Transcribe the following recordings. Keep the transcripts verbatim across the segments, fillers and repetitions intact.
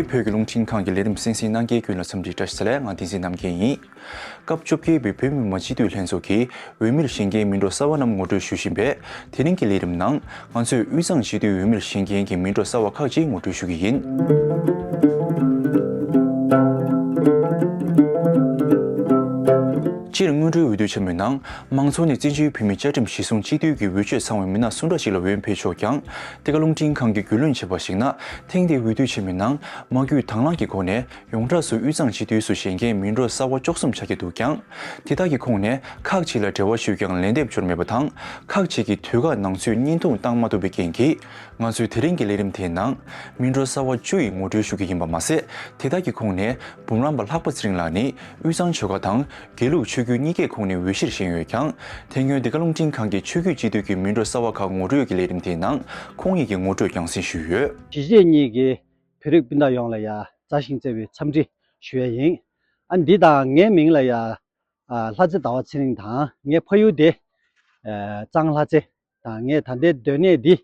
བོད་ཀྱི་རླུང་འཕྲིན་ཁང་གི་ལས་རིམ་གསན་གཟིགས་གནང་མཁན་ཀུན་ལ་འཚམས་འདྲི་བཀྲ་ཤིས་བདེ་ལེགས། ང་བསྟན་འཛིན་རྣམ་རྒྱལ་ཡིན། སྐབས་བཅོ་བརྒྱད་པའི་བོད་མི་མང་སྤྱི་འཐུས་ལྷན་ཚོགས་ཀྱིས་འོས་མིར་བཞེངས་མཁན་མི་འགྲོ་གསར་པ་རྣམས་ངོ་སྤྲོད་ཞུ་བཞིན་པས། དེ་རིང་གི་ལས་རིམ་ནང་ང་ཚོས་དབུས་གཙང་སྤྱི་འཐུས་འོས་མིར་བཞེངས་མཁན་གྱི་མི་འགྲོ་གསར་པ་ཁག་ཅིག་ངོ་སྤྲོད་ཞུ་གི་ཡིན། སྤྱིར་སྔོན་འགྲོའི་འོས་བསྡུ་ཆེན་མོའི་ནང་། མང་ཚོགས་ནས་བཙན་བྱོལ་བོད་མིའི་བཅའ་ཁྲིམས་གཞི་བཟུང་སྤྱི་འཐུས་ཀྱི་འོས་ཆོས་ཚང་བའི་མི་སྣ་སུ་འདྲ་ཞིག་ལ་འོས་འཕེན་ཆོག་ཀྱང་། འདི་ག་རླུང་འཕྲིན་ཁང་གིས་རྒྱུས་ལོན་བྱས་པར་གཞིགས་ན། ཐེངས་འདིའི་འོས་བསྡུ་ཆེན་མོའི་ནང་། མ་བསྐུལ་དང་བླངས་ཀྱི་སྒོ་ནས་ཡོངས་གྲགས་སུ་དབུས་གཙང་སྤྱི་འཐུས་སུ་བཞེངས་མཁན་མི་འགྲོ་གསར་པ་བཅུ་གསུམ་ཆགས་ཀྱི་འདུག་ཀྱང་། དེ་དག་གི་ཁོངས་ནས་ཁག་ཅིག་ལ་འབྲེལ་བ་ཞུས་ཀྱང་ལན་འདེབས་འབྱོར་མེད་པ་དང་། ཁག་ཅིག་གིས་དུས་བཀག་ནང་ཚུད་བརྙན་ཐུང་བཏང་མ་ཐུབ་པའི་རྐྱེན་གྱིས། ང་ཚོས་དེ་རིང་གི་ལས་རིམ་དེའི་ནང་། མི་འགྲོ་གསར་པ་བཅུ་ཡི་ངོ་སྤྲོད་ཞུ་གི་ཡིན་པ་མ་ཟད། དེ་དག་གི་ཁོངས་ནས་འབུམ་རམས་པ་ལྷག་པ་ཚེ་རིང་ལགས་ནི་དབུས་གཙང་ཆོལ་ཁ་དང་དགེ་ལུགས་ཆོས་བརྒྱུད་གཉིས་ཀའི་ཁོངས་ནས་འོས་གཞིར་བཞེངས་ཡོད་ཀྱང་། དེ་སྔོན་འདི་ག་རླུང་འཕྲིན་ཁང་གི་ཆོས་བརྒྱུད་སྤྱི་འཐུས་ཀྱི་མི་འགྲོ་གསར་པ་ཁག་ངོ་སྤྲོད་ཀྱི་ལས་རིམ་དེའི་ནང་ཁོང་ཉིད་ཀྱི་ངོ་སྤྲོད་རྒྱང་སྲིང་ཞུས་ཡོད། གཞིས་བྱེས་གཉིས་ཀྱི་བོད་རིགས་སྤུན་ཟླ་ཡོངས་ལ་ཡ་མཛའ་ཞིང་བརྩེ་བའི་འཚམས་འདྲི་ཞུ་ཡ་ཡིན། ཨ་འདི་དང་ངའི་མིང་ལ་ཡ། ཨ་ལྷ་རྩེ་ཟླ་བ་ཚེ་རིང་དང་། ངའི་ཕ་ཡུལ་དེ་ཨ་གཙང་ལྷ་རྩེ་དང་། ངས་ད་ལྟའི་སྡོད་གནས་འདི་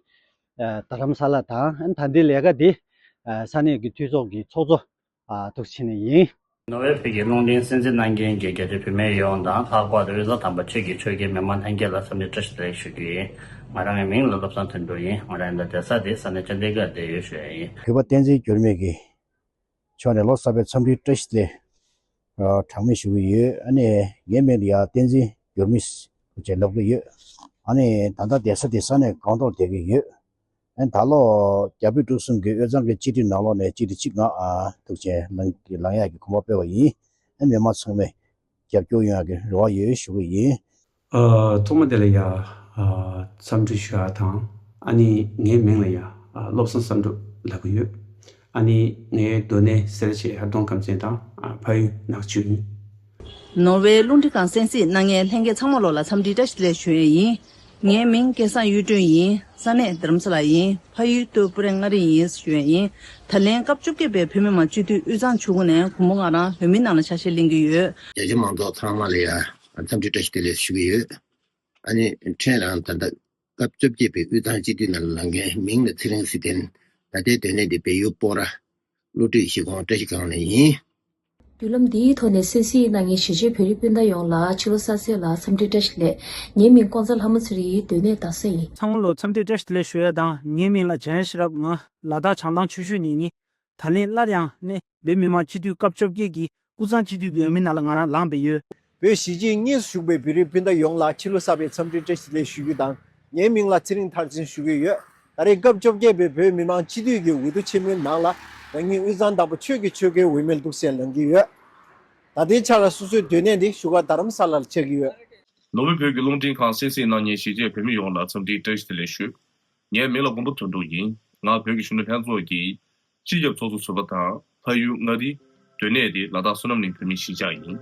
ཨ་རྡ་རམ་ས་ལ་དང་། ཨ་ད་ལྟའི་ལས་ཀ་འདི་ཨ་ས་གནས་ཀྱི་འཐུས་ཚོགས་ཀྱི་ཚོགས་གཙོ་ཨ་འདུག་བྱས་ནས་ཡིན། ནོར་ཝེ་བོད་ཀྱི་རླུང་འཕྲིན་གསན་གཟིགས་གནང་མཁན་གྱི་རྒྱ་ཆེ་བོད་མི་ཡོངས་དང་། ལྷག་པར་དུ་དབུས་གཙང་དམ་པ་ཆོས་ཀྱི་ཆོལ་ཁའི་མི་མང་ལྷན་རྒྱས་ལ་འཚམས་འདྲི་བཀྲ་ཤིས་བདེ་ལེགས་ཞུ་རྒྱུ་ཡིན། ང་རང་གི་མིང་ལ་བློ་བཟང་དོན་གྲུབ་ཡིན། ང་རང་ད་བསྡད་ས་དེ་ས་གནས་ཅན་ཌི་གྷར་དུ་ཡོད་ཞུ་ཡ་ཡིན། བོད་པ་བསྟན་འཛིན་འགྱུར་མེད་ཀྱི་ཕྱོགས་ནས་ལོ་གསར་པའི་འཚམས་འདྲི་བཀྲ་ཤིས་བདེ་ལེགས་གྲངས་མེད་ཞུ་གི་ཡོད། ཨ་ནི་ངའི་མིང་ལ་ཡ་བསྟན་འཛིན་འགྱུར་མེད་ཅེས་ལབ་ཀྱི་ཡོད། ཨ་ནི་ད་ལྟ་བསྡད་ས་དེ་ས་གནས་སྒང་ཏོག་བསྡད་ཀྱི་ཡོད། ཨ་ནི་ད་ལོ་རྒྱ་བོད་འབྲུག་གསུམ་གྱི་དབུས་གཙང་གི་སྤྱི་འཐུས་ནང་ལོགས་ནས་སྤྱི་འཐུས་གཅིག་ང་ཨ་ཐུག་ཆེན་ལངས་ལངས་ཡག་གི་གོམ་པ་སྤོས་པ་ཡིན། ཨ་ནི་མི་མང་ཚང་མས་རྒྱབ་སྐྱོར་ཡོང་ཡག་གི་རེ་བ་ཡོད་ཞུ་གི་ཡིན། ཨ་ཐོག་མ་དེ་ལ་ཡ་ཨ་འཚམས་འདྲི་ཞུ་ཡ་དང་། ཨ་ནི་ངའི་མིང་ལ་ཡ་ཨ་བློ་བཟང་བསམ་གྲུབ་ལབ་ཀྱི་ཡོད། ཨ་ནི་ངའི་སྡོད་གནས་སེར་བྱེས་ཧར་གདོང་ཁམས་ཚན་དང་། ཨ་ཕ་ཡུལ་ནག་ཆུ་ཡིན། ནོར་ཝེ་རླུང་འཕྲིན་ཁང་གསན་གཟིགས་གནང་མཁན་ལྷན་རྒྱས་ཚང་མ་ལོ་ལ་འཚམས་འདྲི་བཀྲ་ཤིས་བདེ་ལེགས་ཞུ་ཡས་ཡིན། ངའི་མིང་སྐལ་བཟང་གཡུ་སྒྲོན་ཡིན། ས་གནས་རྡ་རམ་ས་ལ་ཡིན། ཕ་ཡུལ་སྟོད་སྤུ་རེ་མངའ་རིས་ཡིན་ཞུ་ཡས་ཡིན། ད་ལན་སྐབས་བཅོ་བརྒྱད་པའི་བོད་མི་མང་སྤྱི་འཐུས་དབུས་གཙང་ཆུ་ཁུངས་ནས་གུས་མོ་ང་རང་འོས་མི་ནང་ལ་ཆ་ཤས་ལེན་གྱི་ཡོད། རྒྱ་ཆེ་མང་ཚོགས་ཚང་མ་ལ་ཡ་འཚམས་འདྲི་བཀྲ་ཤིས་བདེ་ལེགས་ཞུ་གི་ཡོད། ཨ་ནི་ཕྲན་རང་ད་ལྟ་སྐབས་བཅོ་བརྒྱད་པའི་དབུས་གཙང་སྤྱི་འཐུས་ནང་ལ་ལངས་མཁན་མིང་ལ་ཚེ་རིང་ཟེར་དེ། ད་ལྟའི་སྡོད་གནས་འདི་བལ་ཡུལ་སྤོག་ར། བློ་གྲོས་གཞིས་ཁོངས་བཀྲ་ཤིས་སྒང་ནས་ཡིན། བརྒྱུད་ལམ་འདིའི་ཐོག་ནས་གསན་གཟིགས་གནང་མཁན་གཞིས་བྱེས་བོད་རིགས་སྤུན་ཟླ་ཡོངས་ལ་ཕྱི་ལོ་གསར་ཚེས་ལ་འཚམས་འདྲི་བཀྲ་ཤིས་བདེ་ལེགས། ངའི་མིང་ཀོང་ཚ་ལྷ་མོ་ཚེ་རིང་ཡིན། སྡོད་གནས་རྡ་ས་ཡིན། ཚང་མ་ལོ་འཚམས་འདྲི་བཀྲ་ཤིས་བདེ་ལེགས་ཞུ་ཡ་དང་། ངའི་མིང་ལ་འཇམ་དབྱངས་ཤེས་རབ། ང་ལ་དྭགས་བྱང་ཐང་ཆུ་ཤུར་ནས་ཡིན། ད་ལན་སླར་ཡང་ནས་བོད་མི་མང་སྤྱི་འཐུས་སྐབས་བཅོ་བརྒྱད་ཀྱི་དབུས་གཙང་སྤྱི་འཐུས་ཀྱི་འོས་མི་ནང་ལ་ང་རང་ལངས་པ་ཡོད། བོད་གཞིས་བྱེས་གཉིས་སུ་བཞུགས་པའི་བོད་རིགས་སྤུན་ཟླ་ཡོངས་ལ་ཕྱི་ལོ་གསར་པའི་འཚམས་འདྲི་བཀྲ་ཤིས་བདེ་ལེགས་ཞུ་རྒྱུ་དང་། ངའི་མིང་ལ་ཚེ་རིང་མཐར་ཕྱིན་ཞུ་གི་ཡོད། ད་རེས་སྐབས་བཅོ་བརྒྱད་པའི་བོད་མི་མང་སྤྱི་འཐུས་ཀྱི་འོས་བསྡུ་ཆེན་མོའི་ནང་ལ་རང་ཉིད་དབུས་གཙང་དམ་པ་ཆོས་ཀྱི་ཆོལ་ཁའི་འོས་མིར་འདུག་སེ་ལངས་ཀྱི་ཡོད། ད་ལྟའི་ཆར་ལ་སོ་སོའི་སྡོད་གནས་འདི་བཞུགས་སྒར་རྡ་རམ་ས་ལར་ཆགས་ཀྱི་ཡོད། ནོར་ཝེ་བོད་ཀྱི་རླུང་འཕྲིན་ཁང་གསན་གཟིགས་གནང་མཁན་གཞིས་བྱེས་བོད་མི་ཡོངས་ལ་འཚམས་འདྲིའི་བཀྲ་ཤིས་བདེ་ལེགས་ཞུ། ངའི་མིང་ལ་མགོན་པོ་དོན་གྲུབ་ཡིན། ང་བོད་ཀྱི་གཞོན་ནུ་ལྷན་ཚོགས་ཀྱི་སྤྱི་ཁྱབ་ཚོགས་གཙོ་ཟུར་པ་དང་། ཕ་ཡུལ་མངའ་རིས། སྡོད་གནས་དེ་ལ་དྭགས་བསོད་ནམས་གླིང་བོད་མིའི་གཞིས་ཆགས་ཡིན།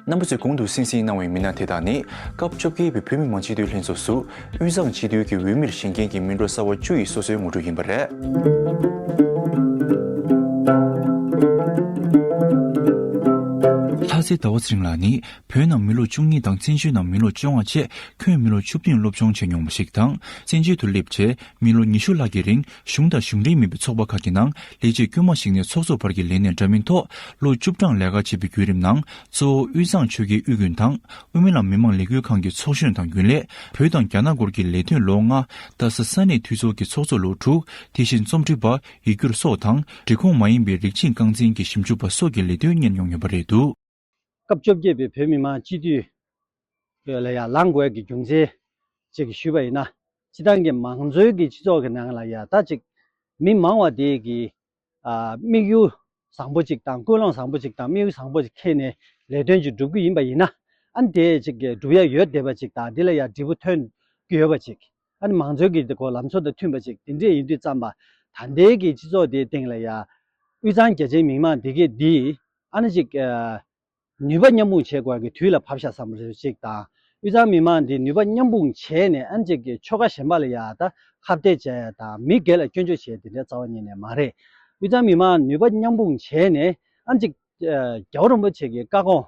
རྣམ་པ་ཚོས་གོང་དུ་གསན་གཟིགས་གནང་བའི་མི་སྣ་དེ་དག་ནི་སྐབས་བཅོ་བརྒྱད་པའི་བོད་མི་མང་སྤྱི་འཐུས་ལྷན་ཚོགས་སུ་དབུས་གཙང་སྤྱི་འཐུས་ཀྱི་འོས་མིར་བཞེངས་མཁན་གྱི་མི་འགྲོ་གསར་པ་བཅུ་ཡི་སོ་སོའི་ངོ་སྤྲོད་ཡིན་པ་རེད། ལྷ་སའི་ཟླ་བ་ཚེ་རིང་ལགས་ནི་བོད་ནང་མི་ལོ་བཅུ་གཉིས་དང་བཙན་བྱོལ་ནང་མི་ལོ་བཅོ་ལྔ་བཅས། ཁོས་མི་ལོ་བཅུ་བདུན་སློབ་སྦྱོང་བྱས་མྱོང་བ་ཞིག་དང་། བཙན་བྱོལ་དུ་སླེབས་རྗེས་མི་ལོ་ཉི་ཤུ་ལྷག་གི་རིང་གཞུང་དང་གཞུང་འབྲེལ་མིན་པའི་ཚོགས་པ་ཁག་གི་ནང་ལས་བྱེད་དཀྱུས་མ་ཞིག་ནས་ཚོགས་གཙོ་བར་གྱི་ལས་གནས་འདྲ་མིན་ཐོག་ལོ་བཅུ་གྲངས་ལས་ཀ་བྱས་པའི་བརྒྱུད་རིམ་ནང་གཙོ་བོ་དབུས་གཙང་ཆོལ་ཁའི་དབུས་རྒྱུན་དང་དབུ་མའི་ལམ་མི་མང་ལས་འགུལ་ཁང་གི་ཚོགས་གཞོན་དང་རྒྱུན་ལས། བོད་དང་རྒྱ་ནག་སྐོར་གྱི་ལས་དོན་ལོ་ལྔ། རྡ་ས་ས་གནས་འཐུས་ཚོགས་ཀྱི་ཚོགས་གཙོ་ལོ་དྲུག་དེ་བཞིན་རྩོམ་སྒྲིག་པ། ཡིག་སྒྱུར་སོགས་དང་འབྲེལ་ཁོངས་མ་ཡིན་པའི་རིགས་གཅིག་རྐང་འཛིན་གྱི་ཞིབ་འཇུག་པ་སོགས་ཀྱི་ལས་དོན་གཉེར་མྱོང་ཡོད་པ་རེད་འདུག་སྐབས་བཅོ་བརྒྱད་པའི་བོད་མི་མང་སྤྱི་འཐུས་ལ་ཡང་ལངས་དགོས་ཀྱི་རྒྱུ་མཚན་ཅིག་ཞུས་པ་ཡིན་ན། སྤྱིར་བཏང་གི་མང་གཙོའི་གི་སྤྱི་ཚོགས་ཀྱི་ནང་ལ་ཡང་ད་ཅིག་མི་མང་བ་དེ་གི་ཨ་དམིགས་ཡུལ་བཟང་པོ་ཅིག་དང་ཀུན་སློང་བཟང་པོ་ཅིག་དང་དམིགས་ཡུལ་བཟང་པོ་ཅིག་འཁྱེར་ནས་ལས་དོན་ཅིག་སྒྲུབ་ཀྱི་ཡིན་པ་ཡིན་ན། ཨ་ནི་དེ་ཅིག་གི་སྒྲུབ་ཡ་ཡོད་བསྡད་པ་ཅིག་དང་། འདི་ལ་ཡང་འབྲས་བུ་ཐོན་གྱི་ཡོད་པ་ཅིག་ཨ་ནི་མང་གཙོའི་གི་འདི་གོ་ལམ་སྲོལ་དང་མཐུན་པ་ཅིག་དེ་འདྲས་ཡིན་དུས་ཙམ་པ། ད་ལྟའི་གི་སྤྱི་ཚོགས་དེའི་སྟེང་ལ་ཡང་དབུས་གཙང་རྒྱ་ཆེའི་མི་མང་འདི་གས་འདི་ཨ་ནི་ཅིག་ཨ་ནུས་པ་མཉམ་སྤུངས་བྱེད་དགོས་ཀྱི་དུས་ལ་བབས་ཤག་བསམ་པ་ཅིག་དང་། དབུས་གཙང་མི་མང་འདི་ནུས་པ་མཉམ་སྤུངས་བྱས་ནས་ཨ་ནི་ཅིག་གི་ཆོལ་ཁ་གཞན་པ་ལ་ཡང་ད་ཁ་གཏད་བྱས་དང་མི་སྒེར་ལ་སྐྱོན་བརྗོད་བྱས་དེ་འདྲའི་རྩ་བ་ཉིད་ནས་མ་རེད། དབུས་གཙང་མི་མང་ནུས་པ་མཉམ་སྤུངས་བྱས་ནས་ཨ་ནི་ཅིག་ཨ་རྒྱལ་བ་རིན་པོ་ཆེ་གི་བཀའ་དགོངས་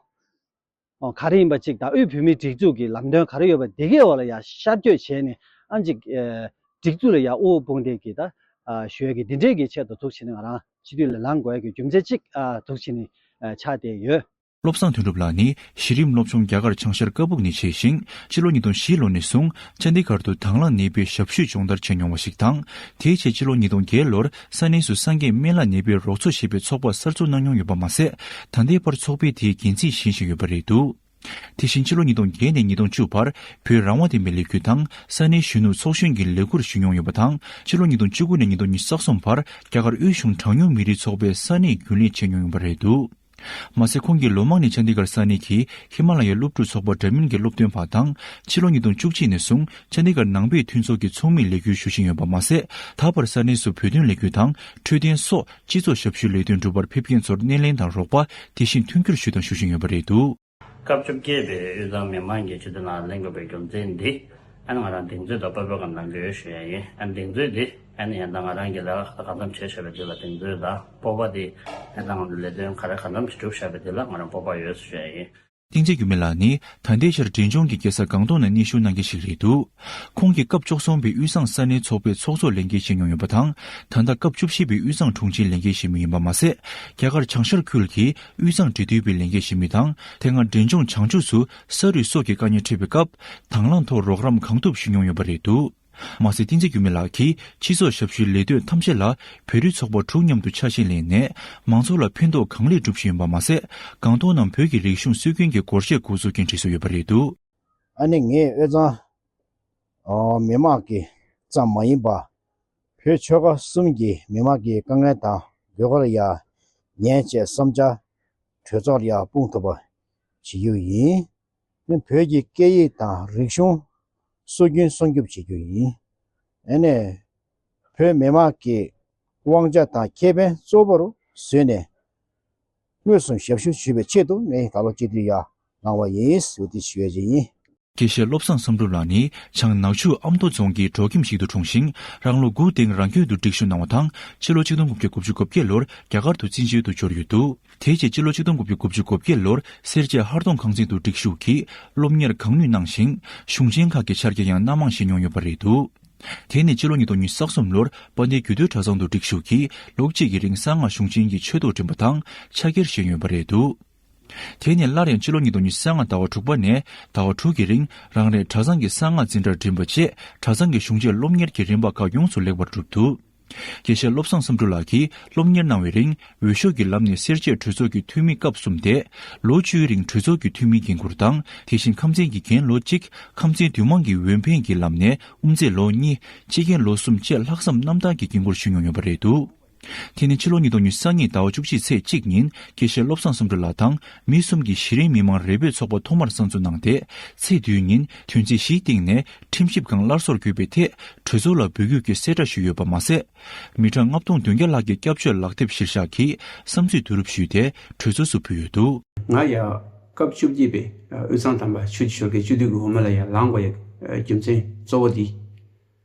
ཨོ་ག་རེ་ཡིན་པ་ཅིག་དང་། དབུས་བོད་མིའི་སྒྲིག་འཛུགས་ཀྱི་ལམ་སྟོན་ག་རེ་ཡོད་པ་དེ་གའི་འོག་ལ་ཡང་ཤར་བསྐྱོད་བྱས་ནས་ཨ་ནི་ཅིག་ཨ་སྒྲིག་འཛུགས་ལ་ཡང་དབུ་བོ་དཔུང་འདེགས་ཀྱི་ད་ ཨ་ཞུ་ཡ་གི་འདི་འདྲའི་གི་ཆེད་དུ་འདུག་བྱས་ནས་ང་རང་སྤྱི་འཐུས་ལ་ལངས་དགོས་ཡ་གི་རྒྱུ་མཚན་གཅིག་ཨ་འདུག་བྱས་ནས་ཨ་ཆགས་བསྡད་ཡོད། བློ་བཟང་དོན་གྲུབ་ལགས་ནི་གཞི་རིམ་སློབ་ཆུང་རྒྱ་གར་བྱང་ཤར་ཀ་སྦུག་ནས་ཆད་ཞིང་། སྤྱི་ལོ་ཉིས་སྟོང་བཞི་ལོ་ནས་བཟུང་ཅན་དི་གྷར་དུ་དང་བླངས་ནད་པའི་ཞབས་ཞུ་སྦྱོང་བརྡར་བྱས་མྱོང་བ་ཞིག་དང་། དེའི་རྗེས་སྤྱི་ལོ་ཉིས་སྟོང་བརྒྱད་ལོར་ས་གནས་སུ་སངས་རྒྱས་སྨན་བླ་ནད་པའི་རོགས་ཚོགས་ཞེས་པའི་ཚོགས་པ་གསར་འཛུགས་གནང་མྱོང་ཡོད་པ་མ་ཟད། ད་ལྟའི་བར་ཚོགས་པའི་དེའི་འགན་འཛིན་བཞེས་བཞིན་ཡོད་པ་རེད་འདུག་དེ་བཞིན་ཕྱི་ལོ་ཉིས་སྟོང་བརྒྱད་ནས་ཉིས་སྟོང་བཅུ་བར་བོད་རང་དབང་ལྡན་པའི་ལས་འགུལ་དང་ས་གནས་གཞོན་ནུ་ཚོགས་གཞོན་གྱི་ལས་ཁུར་ཞུས་མྱོང་ཡོད་པ་དང་། ཕྱི་ལོ་ཉིས་སྟོང་བཅུ་དགུ་ནས་ཉིས་སྟོང་ཉི་ཤུ་རྩ་གསུམ་བར་རྒྱ་གར་དབུས་གཞུང་གྲངས་ཉུང་མི་རིགས་ཚོགས་པའི་ས་གནས་རྒྱུན་ལས་བྱས་མྱོང་ཡོད་པ་རེད་འདུག་མ་ཟད་ཁོང་གིས་ལོ་མང་ནས་ཅན་དི་གྷར་ས་གནས་ཀྱི་ཧི་མ་ལ་ཡའི་སློབ་ཕྲུག་ཚོགས་པ་འདྲ་མིན་གྱི་སློབ་སྟོན་པ་དང་། ཕྱི་ལོ་ཉིས་སྟོང་བཅུ་གཅིག་ནས་བཟུང་ཅན་དི་གྷར་ནང་པའི་མཐུན་ཚོགས་ཀྱི་ཚོགས་མིའི་ལས་འགུལ་ཞུ་བཞིན་ཡོད་པ་མ་ཟད། ད་བར་ས་གནས་སུ་བོད་དོན་ལས་འགུལ་དང་འཕྲོད་བསྟེན་སོགས་སྤྱི་ཚོགས་ཞབས་ཞུའི་ལས་དོན་སྒྲུབ་པར་ཕེབས་མཁན་ཚོར་སྣེ་ལེན་དང་རོགས་པ། དེ་བཞིན་མཐུན་འགྱུར་ཞུས་དང་ཞུ་བཞིན་ཡོད་པ་རེད་འདུག་སྐབས་བཅོ་བརྒྱད་པའི་དབུས་གཙང་མི་མང་གི་སྤྱི་འཐུས་ནང་ལེན་དགོས་པའི་རྒྱུ་མཚན་འདི། ཨ་ནི་ང་རང་གདེང་ཚོད་དང་སྤོབས་པ་གམ་ནང་འགལ་ཞུ་ཡ་ཡིན། ཨ་ནི་གདེང་ཚོད་འདི་ཨ་ནི་ཡང་ད་ང་རང་གིས་ལས་ཀ་གང་འཚམ་བྱས་བཞག་པའི་དེ་ལ་གདེང་ཚོད་དང་སྤོབས་པ་འདི། ཨ་ནི་ད་ང་ཚོ་ལས་དོན་ག་རེ་གང་འཚམ་ཞིག་སྒྲུབ་བཞག་པའི་དེ་ལ་ང་རང་སྤོབས་པ་ཡོད་ཞུ་ཡ་ཡིན། བསྟན་འཛིན་འགྱུར་མེད་ལགས་ནི་ད་ལྟའི་ཆར་འབྲས་ལྗོངས་ཀྱི་རྒྱལ་ས་སྒང་ཏོག་ནང་གནས་བཞུགས་གནང་མཁན་ཞིག་རེད་འདུག་ཁོང་གིས་སྐབས་བཅུ་གསུམ་པའི་དབུས་གཙང་ས་གནས་ཚོགས་པའི་ཚོགས་གཙོ་ལས་འགན་བཞེས་མྱོང་ཡོད་པ་དང་། ད་ལྟ་སྐབས་བཅུ་བཞི་པའི་དབུས་གཙང་དྲུང་ཆེའི་ལས་འགན་བཞེས་མུས་ཡིན་པ་མ་ཟད། རྒྱ་གར་བྱང་ཤར་ཁུལ་གྱི་དབུས་གཙང་འབྲེལ་མཐུད་པའི་ལས་འགན་བཞེས་མུས་དང་། དེ་སྔ་འབྲས་ལྗོངས་བྱང་ཆུབ་སུ་ས་རུད་སོགས་ཀྱི་དཀའ་ངལ་འཕྲད་པའི་སྐབས་དང་བླངས་ཐོག་རོགས་རམ་གང་ཐུབ་ཞུ་མྱོང་ཡོད་པ་རེད་འདུག་མ་ཟད་བསྟན་འཛིན་འགྱུར་མེད་ལགས་ཀྱིས་སྤྱི་ཚོགས་ཞབས་ཞུའི་ལས་དོན་ཐམས་ཅད་ལ་བོད་རིགས་ཚོགས་པ་དྲུག་མཉམ་དུ་ཆ་ཤས་ལེན་ནས་མང་ཚོགས་ལ་ཕན་ཐོགས་གང་ལེགས་བསྒྲུབས་བཞིན་ཡོད་པ་མ་ཟད། སྒང་ཏོག་ནང་བོད་ཀྱི་རིག་གཞུང་སྲོལ་རྒྱུན་གྱི་སྒོར་གཞས་འགོ་འཛུགས་མཁན་ཁྲིད་སྲོལ་ཡོད་པ་རེད་འདུག་ཨ་ནི་ངས་དབུས་གཙང་ཨ་མི་མང་གི་ཙམ་མ་ཡིན་པ། བོད་ཆོལ་ཁ་གསུམ་གྱི་མི་མང་གི་དཀའ་ངལ་དང་དགོས་མཁོ་ལ་ཡང་ཉན་བྱས་བསམ་འཆར་གྲོས་ཚོགས་ལ་ཡང་སྤུངས་ཐུབ་པ་བྱེད་རྒྱུ་ཡིན། བོད་ཀྱི་སྐད་ཡིག་དང་རིག་གཞུང་སྲོལ་རྒྱུན་སྲུང་སྐྱོབ་བྱེད་རྒྱུ་ཡིན། ཨ་ནི་བོད་མི་མང་གི་དབང་ཆ་དང་ཁེ་ཕན་གཙོ་བོར་བཟུང་ནས་དངོས་སུ་ཞབས་ཞུ་ཞུ་བའི་ཆེད་དུ་ངས་ད་ལོ་སྤྱི་འཐུས་ཡར་ལངས་པ་ཡིན་ཟེར་དེ་ཞུ་ཡ་ཅིག་ཡིན། དགེ་བཤེས་བློ་བཟང་བསམ་གྲུབ་ལགས་ནི་བྱང་ནག་ཆུ་ཨ་མདོ་རྫོང་གི་འབྲོག་ཁྱིམ་ཞིག་ཏུ་འཁྲུངས་ཤིང་། རང་ལོ་དགུ་སྟེང་རང་རྒྱུད་དུ་སྒྲིག་ཞུགས་གནང་བ་དང་། ཕྱི་ལོ་ཆིག་སྟོང་དགུ་བརྒྱ་དགུ་བཅུ་གོ་བརྒྱད་ལོར་རྒྱ་གར་དུ་བཙན་བྱོལ་དུ་འབྱོར་ཡོད་འདུག་དེའི་རྗེས་ཕྱི་ལོ་ཆིག་སྟོང་དགུ་བརྒྱ་དགུ་བཅུ་གོ་བརྒྱད་ལོར་སེར་བྱེས་ཧར་གདོང་ཁང་ཚན་དུ་སྒྲིག་ཞུགས་ཀྱིས་སློབ་གཉེར་གང་ནུས་གནང་ཞིང་། གཞུང་ཆེན་ཁག་གི་ཕྱག་འཁྱེར་ཡང་སྣ་མང་བཞེས་མྱོང་ཡོད་པ་རེད་འདུག་དེ་ནས་ཕྱི་ལོ་ཉིས་སྟོང་ཉི་ཤུ་རྩ་གསུམ་ལོར་དཔལ་ལྡན་རྒྱུད་སྟོད་གྲྭ་ཚང་དུ་སྒྲིག་ཞུགས་ཀྱིས་ལོ་གཅིག་གི་རིང་གསང་སྔགས་གཞུང་ཆེན་གྱི་ཆོས་ཐོག་འགྲིམས་པ་དང་ཕྱག་འཁྱེར་བཞེས་ཡོད་པ་རེད་འདུག་དེ་ནས་སླར་ཡང་ཕྱི་ལོ་ཉིས་སྟོང་ཉི་ཤུ་རྩ་ལྔ་ཟླ་བ་དྲུག་པ་ནས་ཟླ་བ་དྲུག་གི་རིང་རང་རེའི་གྲྭ་ཚང་གི་གསང་སྔགས་འཛིན་གྲྭར་འགྲིམས་པ་བཅས་གྲྭ་ཚང་གི་གཞུང་ཆེན་སློབ་གཉེར་གྱི་རིམ་པ་ཁག་ཡོངས་སུ་ལེགས་པར་གྲུབ་འདུག་དགེ་བཤེས་བློ་བཟང་བསམ་གྲུབ་ལགས་ཀྱིས་སློབ་གཉེར་གནང་བའི་རིང་འོས་ཤོག་གི་ལམ་ནས་སེར་བྱེས་གྲོས་ཚོགས་ཀྱི་འཐུས་མི་སྐབས་གསུམ་སྟེ། ལོ་བཅུའི་རིང་གྲོས་ཚོགས་ཀྱི་འཐུས་མིའི་འགན་འཁུར་དང་། དེ་བཞིན་ཁམས་ཚན་གྱི་འགན་ལོ་གཅིག་ཁམས་ཚན་འདུས་མང་གི་འོས་འཕེན་གྱི་ལམ་ནས་དབུ་མཛད་ལོ་གཉིས། སྤྱི་འགན་ལོ་གསུམ་བཅས་ལྷག་བསམ་རྣམ་དག་གིས་འགན་འཁུར་ཞུས་མྱོང་ཡོད་པ་རེད་འདུག་དེ་ནི་ཕྱི་ལོ་ཉིས་སྟོང་ཉི་ཤུ་རྩ་གཉིས་ཟླ་བ་བཅུ་གཅིག་ཚེས་གཅིག་ཉིན་དགེ་བཤེས་བློ་བཟང་བསམ་གྲུབ་ལགས་དང་མི་གསུམ་གྱིས་གཞི་རིམ་མི་མང་རེ་འབོད་ཚོགས་པ་ཐོག་མར་གསར་འཛུགས་གནང་སྟེ། ཚེས་བདུན་ཉིན་དོན་ཚན་བཞིའི་སྟེང་ནས་ཁྲིམས་ཞིབ་ཁང་སླར་གསོར་བསྐྱོད་པའི་ཐད་གྲོས་ཚོགས་ལ་འབོད་སྐུལ་གྱི་གསལ་བསྒྲགས་ཞུས་ཡོད་པ་མ་ཟད། མི་གྲངས་ལྔ་སྟོང་བདུན་བརྒྱ་ལྷག་གིས་སྐྱབས་བཅོལ་ལག་དེབ་གཞིར་བཞག་གིས་བསམ་ཚུལ་བསྡུ་རུབ་ཞུས་ཏེ་གྲོས་ཚོགས་སུ་ཕུལ་ཡོད་འདུག་ང་ཡང་སྐབས་བཅོ་བརྒྱད་པའི་དབུས་གཙང་དམ་པ་ཆོས་ཀྱི་ཞོལ་གྱི་སྤྱི་འཐུས་ཀྱི་འོས་མི་ལ་ཡང་ལངས་དགོས་ཡའི་རྒྱུ་མཚན་གཙོ་བོ་འདི།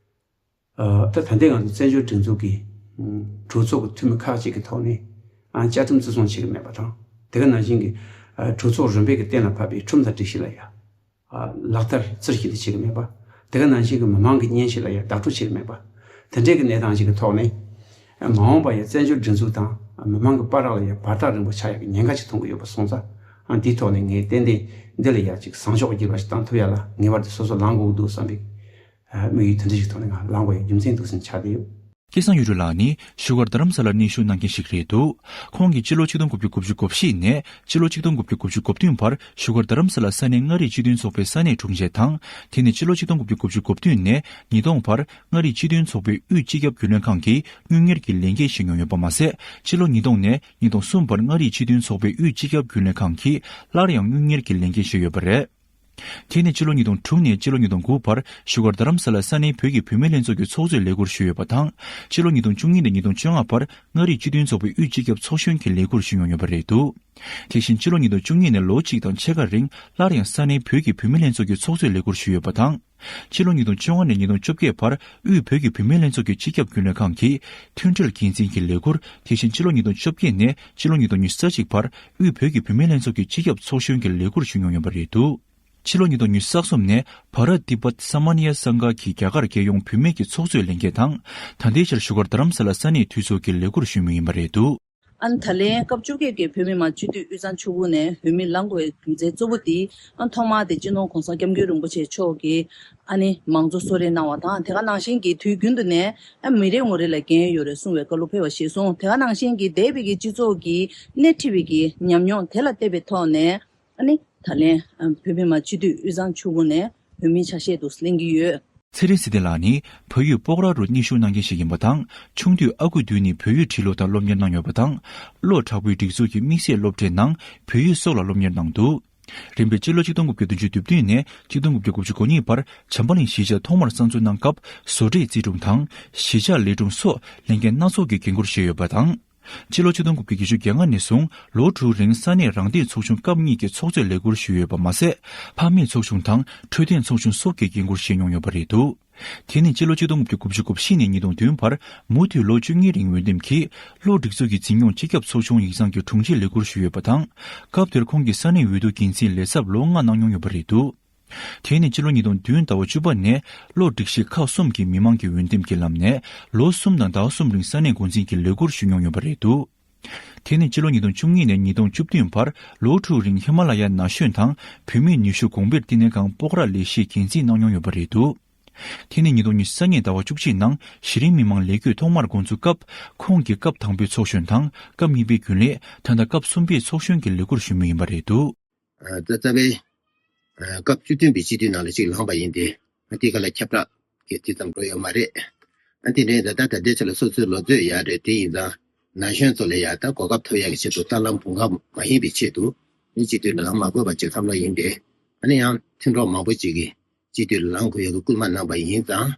ད་ད་ལྟའི་ང་ཚོ་བཙན་བྱོལ་སྒྲིག་འཛུགས་ཀྱི་གྲོས་ཚོགས་ཀྱི་འཐུས་མི་ཁག་ཅིག་གི་ཐོག་ནས་བཅའ་ཁྲིམས་བརྩི་སྲུང་བྱེད་ཀྱི་མེད་པ་དང་། དེ་ག་ནང་བཞིན་གྱི་གྲོས་ཚོགས་རིམ་པས་ཀྱི་གཏན་ལ་ཕབ་པའི་ཁྲིམས་དང་སྒྲིག་གཞི་ལ་ཡང་ལག་བསྟར་བསྩལ་གྱི་བྱེད་ཀྱི་མེད་པ། དེ་ག་ནང་བཞིན་གྱི་མི་མང་གི་སྙན་ཞུ་ལ་ཡང་བདག་སྤྲོད་བྱེད་ཀྱི་མེད་པ། དེ་འདྲའི་གི་གནས་སྟངས་ཤིག་གི་ཐོག་ནས། མ་འོངས་པ་ཡང་བཙན་བྱོལ་སྒྲིག་འཛུགས་དང་མི་མང་གི་བར་ལ་ཡང་བར་ཐག་རིང་པོ་ཆགས་ཡག་གི་ཉེན་ཁ་ཅིག་མཐོང་གི་ཡོད་པ་སོང་ཙང་། འདིའི་ཐོག་ནས་ངས་ཏན་ཏན་འདི་ལ་ཡང་ཅིག་བཟང་ཕྱོགས་ཀྱི་འགྱུར་བ་ཞིག་བཏང་ཐུབ་ཡ་ལ་ངེས་པར་དུ་སོ་སོ་ལངས་དགོས་ཀྱི་འདུག་བསམ་པའི་དམིགས་ཡུལ་དེ་འདྲ་ཞིག་ཐོག་ནས་ང་ལངས་དགོས་ཡ་རྒྱུ་མཚན་འདུག་ཟེར་ནས་ཆགས་བསྡད་ཡོད། སྐལ་བཟང་གཡུ་སྒྲོན་ལགས་ནི་བཞུགས་སྒར་རྡ་རམ་ས་ལར་གནས་བཞུགས་གནང་མཁན་ཞིག་རེད་འདུག་ཁོང་གིས་སྤྱི་ལོ་ཆིག་སྟོང་དགུ་བརྒྱ་དགུ་བཅུ་གོ་བཞི་ནས་སྤྱི་ལོ་ཆིག་སྟོང་དགུ་བརྒྱ་དགུ་བཅུ་གོ་བདུན་བར་བཞུགས་སྒར་རྡ་རམ་ས་ལ་ས་གནས་མངའ་རིས་སྤྱི་མཐུན་ཚོགས་པའི་ས་གནས་དྲུང་ཆེ་དང་། དེ་ནས་སྤྱི་ལོ་ཆིག་སྟོང་དགུ་བརྒྱ་དགུ་བཅུ་གོ་བདུན་ནས་ཉིས་སྟོང་བར་མངའ་རིས་སྤྱི་མཐུན་ཚོགས་པའི་དབུས་སྤྱི་ཁྱབ་རྒྱུན་ལས་ཁང་གི་དངུལ་གཉེར་གྱི་ལས་འགན་བཞེས་མྱོང་ཡོད་པ་མ་ཟད། སྤྱི་ལོ་ཉིས་སྟོང་ནས་ཉིས་སྟོང་གསུམ་བར་མངའ་རིས་སྤྱི་མཐུན་ཚོགས་པའི་དབུས་སྤྱི་ཁྱབ་རྒྱུན་ལས་ཁང་གིས་སླར་ཡང་དངུལ་གཉེར་གྱི་ལས་འགན་བཞེས་ཡོད་པ་རེད། དེ་ནས་ཕྱི་ལོ་ཉིས་སྟོང་དྲུག་ནས་ཕྱི་ལོ་ཉིས་སྟོང་དགུ་བར་བཞུགས་སྒར་རྡ་རམ་ས་ལ་ས་གནས་བོད་ཀྱི་བུད་མེད་ལྷན་ཚོགས་ཀྱི་ཚོགས་གཙོའི་ལས་ཁུར་ཞུས་ཡོད་པ་དང་། ཕྱི་ལོ་ཉིས་སྟོང་བཅུ་གཉིས་ནས་ཉིས་སྟོང་བཅོ་ལྔ་བར་མངའ་རིས་སྤྱི་མཐུན་ཚོགས་པའི་དབུས་སྤྱི་ཁྱབ་ཚོགས་གཞོན་གྱི་ལས་ཁུར་ཞུས་མྱོང་ཡོད་པ་རེད་འདུག་དེ་བཞིན་ཕྱི་ལོ་ཉིས་སྟོང་བཅུ་གཉིས་ནས་ལོ་གཅིག་དང་ཕྱེད་ཀ་རིང་སླར་ཡང་ས་གནས་བོད་ཀྱི་བུད་མེད་ལྷན་ཚོགས་ཀྱི་ཚོགས་གཙོའི་ལས་ཁུར་ཞུས་ཡོད་པ་དང་། ཕྱི་ལོ་ཉིས་སྟོང་བཅོ་ལྔ་ནས་ཉིས་སྟོང་བཅོ་བརྒྱད་བར་དབུས་བོད་ཀྱི་བུད་མེད་ལྷན་ཚོགས་ཀྱི་སྤྱི་ཁྱབ་རྒྱུན་ལས་ཁང་གི་མཐུན་སྒྲིལ་འགན་འཛིན་གྱི་ལས་ཁུར། དེ་བཞིན་ཕྱི་ལོ་ཉིས་སྟོང་བཅོ་བརྒྱད་ནས་ཕྱི་ལོ་ཉིས་སྟོང་ཉི་ཤུ་རྩ་གཅིག་བར་དབུས་བོད་ཀྱི་བུད་མེད་ལྷན་ཚོགས་ཀྱི་སྤྱི་ཁྱབ་ཚོགས་གཞོན་གྱི་ལས་ཁུར་ཞུས་མྱོང་ཡོད་པ་རེད་འདུག་ཕྱི་ལོ་ཉིས་སྟོང་ཉི་ཤུ་རྩ་གསུམ་ནས་བྷ་རཏ་ཏི་བྷད་ས་མ་ནི་ཡ་སང་གྷ་གི་རྒྱ་གར་རྒྱལ་ཡོངས་བུད་མེད་ཀྱི་ཚོགས་གཙོའི་ལས་འགན་དང་། ད་ལྟའི་ཆར་བཞུགས་སྒར་རྡ་རམ་ས་ལ་ས་གནས་འཐུས་ཚོགས་ཀྱི་ལས་ཁུར་ཞུ་མུས་ཡིན་པ་རེད་འདུག། ཨ་ནི་ད་ལན་སྐབས་བཅོ་བརྒྱད་ཀྱི་བོད་མི་མང་སྤྱི་འཐུས་དབུས་གཙང་ཆུ་བོ་ནས་འོས་མི་ལངས་དགོས་པའི་རྒྱུ་མཚན་གཙོ་བོ་དེ། ཨ་ཐོག་མར་དེ་སྤྱི་ནོར་༸གོང་ས་༸སྐྱབས་མགོན་རིན་པོ་ཆེ་མཆོག་གིས་ཨ་ནི་མང་གཙོ་གསོལ་རས་གནང་བ་དང་། དེ་ག་ནང་བཞིན་གྱི་དུས་རྒྱུན་དུ་ནས་ཨ་མི་རེ་ངོ་རེ་ལ་འགན་ཡོད་རེད་གསུང་བའི་བཀའ་སློབ་ཕེབས་པ་ཞེས་གསུངས། དེ་ག་ནང་བཞིན་གྱི་འདས་པའི་གི་སྤྱི་ཚོགས་ཀྱི་སྣེ་ཁྲིད་པའི་གི་ཉམས་མྱོང་དེ་ལ་བལྟས་པའི་ཐོག་ནས། ཨ་ནི་ད་ལན་བོད་མི་མང་སྤྱི་འཐུས་དབུས་གཙང་ཆུ་བོ་ནས་འོས་མི་ཆ་ཤས་དུ་གླེང་གི་ཡོད། ཚེ་རིང་བསིལ་ལྡན་ལགས་ནི་བལ་ཡུལ་སྤོག་ར་རུ་གཉིད་ཞུགས་གནང་མཁན་ཞིག་ཡིན་པ་དང་། ཆུང་དུས་ཨ་ཁུ་བསྡུས་ནས་བོད་ཡིག་བྲིས་ཀློག་དང་སློབ་གཉེར་གནང་ཡོད་པ་དང་། བློ་དྲག་པོའི་སྒྲིག་འཛུགས་ཀྱི་དམིགས་བསལ་སློབ་གྲྭའི་ནང་བོད་ཡིག་སོགས་ལ་སློབ་གཉེར་གནང་འདུག། རིམ་པས་སྤྱི་ལོ་ཆིག་སྟོང་དགུ་བརྒྱ་བདུན་ཅུ་དོན་བདུན་ནས་ཆིག་སྟོང་དགུ་བརྒྱ་དགུ་བཅུ་གོ་གཉིས་བར་བྱམས་པ་གླིང་གཞིས་ཆགས་ཐོག་མར་གསར་འཛུགས་གནང་སྐབས། བཟོ་གྲྭའི་རྩིས་དྲུང་དང་གཞིས་ཆགས་ལས་དྲུང་སོགས་ལས་འགན་སྣ་ཚོགས་ཀྱི་འགན་འཁུར་བཞེས་ཡོད་པ་དང་། སྤྱི་ལོ་ཆིག་སྟོང་དགུ་བརྒྱ་བརྒྱད་ཅུ་གྱ་ལྔ་ནས་བཟུང་ལོ་དྲུག་རིང་ས་གནས་རང་བདེན་ཚོགས་ཆུང་སྐབས་གཉིས་ཀྱི་ཚོགས་གཙོའི་ལས་ཁུར་ཞུས་ཡོད་པ་མ་ཟད། ཕ་མེས་ཚོགས་ཆུང་དང་འཕྲོད་བསྟེན་ཚོགས་ཆུང་སོགས་ཀྱི་འགན་འཁུར་བཞེས་མྱོང་ཡོད་པ་རེད་འདུག། དེ་ནི་སྤྱི་ལོ་ཆིག་སྟོང་དགུ་བརྒྱ་དགུ་བཅུ་གོ་བཞི་ནས་ཉིས་སྟོང་བདུན་བར་མུ་མཐུད་ལོ་བཅུ་གཉིས་རིང་འོས་འདེམས་ཀྱིས་བློ་སྒྲིག་འཛུགས་ཀྱི་འཛིན་སྐྱོང་སྤྱི་ཁྱབ་ཚོགས་ཆུང་ཡིག་ཚང་གི་དྲུང་ཆེའི་ལས་ཁུར་ཞུས་ཡོད་པ་དང་། སྐབས་དེར་ཁོང་གིས་ས་གནས་འོས་བསྡུ་འགན་འཛིན་ལས་ཚབ་ལོ་ལྔ་གནང་མྱོང་ཡོད་པ་རེད་འདུག། དེ་ནི་སྤྱི་ལོ་ཉིས་སྟོང་བདུན་ཟླ་བ་བཅུ་པ་ནས་བློ་སྒྲིག་གཞི་ཁག་གསུམ་གྱི་མི་མང་གི་འོས་འདེམས་ཀྱི་ལམ་ནས་ལོ་གསུམ་དང་ཟླ་གསུམ་རིང་ས་གནས་འགོ་འཛིན་གྱི་ལས་ཁུར་ཞུ་མྱོང་ཡོད་པ་རེད་འདུག། དེ་ནི་སྤྱི་ལོ་ཉིས་སྟོང་བཅུ་གཉིས་ནས་ཉིས་སྟོང་བཅུ་བདུན་བར་ལོ་དྲུག་རིང་ཧི་མ་ལ་ཡ་ན་གཞོན་དང་བུད་མེད་ནུས་ཤུགས་གོང་འཕེལ་བསྟི་གནས་ཁང་སྤོག་ར་ལས་གཞིའི་འགན་འཛིན་གནང་མྱོང་ཡོད་པ་རེད་འདུག། དེ་ནི་ཉིས་སྟོང་ཉི་ཤུ་རྩ་གཉིས་ཟླ་བ་བཅུ་གཅིག་ནང་གཞི་རིམ་མི་མང་ལས་འགུལ་ཐོག་མར་འགོ་འཛུགས་སྐབས། ཁོང་གིས་སྐབས་དང་པོའི་ཚོགས་གཞོན་དང་སྐབས་གཉིས་པའི་རྒྱུན་ལས། ད་ལྟ་སྐབས་གསུམ་པའི་ཚོགས་གཞོན་གྱི་ལས་ཁུར་ཞུ་མུས་ཡིན་པ་རེད་འདུག། ཨ་རྩ་རྩ་བའི་ཨ་སྐབས་བཅུ་བདུན་པའི་སྤྱི་འཐུས་ནང་ལ་གཅིག་ལངས་པ་ཡིན་ཏེ། ཨ་དེ་ག་ལ་ཁྱབ་བསྒྲགས་ཀྱི་དེ་ཙམ་འགྲོ་ཡོད་མ་རེད། ཨ་དེ་འདྲའི་ད་ལྟ་ད་ལྟའི་ཆ་ལ་སོ་སོའི་ལོ་ཚོད་ཡག་རེད། དེ་ཡིན་ཙང་ན་གཞོན་ཚོ་ལ་ཡག་ད་གོ་སྐབས་ཐོབ་ཡག་གི་ཆེད་དུ་ད་ལམ་བུ་འགག་མ་ཡིན་པའི་ཆེད་དུ་ནི་སྤྱི་འཐུས་ལ་ལངས་མ་དགོས་པ་ཅིག་བསམ་བློ་ཡིན་ཏེ། ཨ་ནི་ཡང་མཐུན་གྲོགས་མང་པོ་ཅིག་གིས་སྤྱི་འཐུས་ལ་ལངས་དགོས་ཡག་གི་སྐུལ་མ་གནང་པ་ཡིན་ཙང་།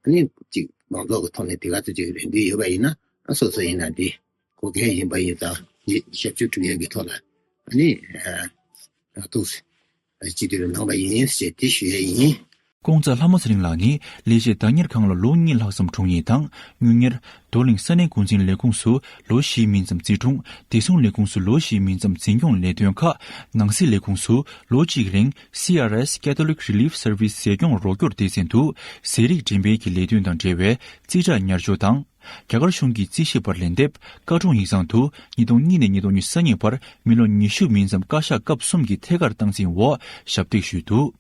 ཨ་ནི་ཅིག་མང་ཚོགས་ཀྱི་ཐོག་ནས་དེ་ག་ཚོད་ཅིག་རེ་འདུན་ཡོད་པ་ཡིན་ན། ཨ་སོ་སོ་ཡིན་ན་འདི་གོ་མཁན་ཡིན་པ་ཡིན་ཙང་། ཞབས་ཞུ་སྒྲུབ་ཡག་གི་ཐོག་ལ་ཨ་ནི་ཨ་ཐུགས་སྤྱི་འཐུས་ལ་ལངས་པ་ཡིན་ཞེས་དེ་ཞུ་ཡས་ཡིན། ཀོང་ཚ་ལྷ་མོ་ཚེ་རིང་ལགས་ནི་ལས་བྱེད་བདག་གཉེར་ཁང་ལ་ལོ་གཉིས་ལྷག་ཙམ་དྲུང་ཡིག་དང་དངུལ་གཉེར། རྡོར་གླིང་ས་གནས་འགོ་འཛིན་ལས་ཁུངས་སུ་ལོ་བཞིའི་མིང་ཙམ་རྩིས་དྲུང་། བདེ་སྲུང་ལས་ཁུངས་སུ་ལོ་བཞིའི་མིང་ཙམ་འཛིན་སྐྱོང་ལས་དོན་ཁག། ནང་སྲིད་ལས་ཁུངས་སུ་ལོ་གཅིག་རིང་སི་ཨར་ཨེས་Catholic Relief Service ཟས་སྐྱོང་རོགས་སྐྱོར་སྡེ་ཚན་དུ་ཟས་རིགས་འགྲེམས་སྤེལ་གྱི་ལས་དོན་དང་འབྲེལ་བའི་རྩིས་ཁྲ་ཉར་འཇོག་དང་། རྒྱ་གར་གཞུང་གི་རྩིས་ཞིབ་པར་ལན་འདེབས། བཀའ་དྲུང་ཡིག་ཚང་དུ་ཉིས་སྟོང་གཉིས་ནས་ཉིས་སྟོང་ཉི་ཤུ་རྩ་གཉིས་བར་མི་ལོ་ཉི་ཤུ་མིང་ཙམ་བཀའ་ཤག་སྐབས་གསུམ་གྱི་ཐད་ཀར་སྟངས་འཛིན་འོག་ཞབས་འདེགས་ཞུས་འདུག།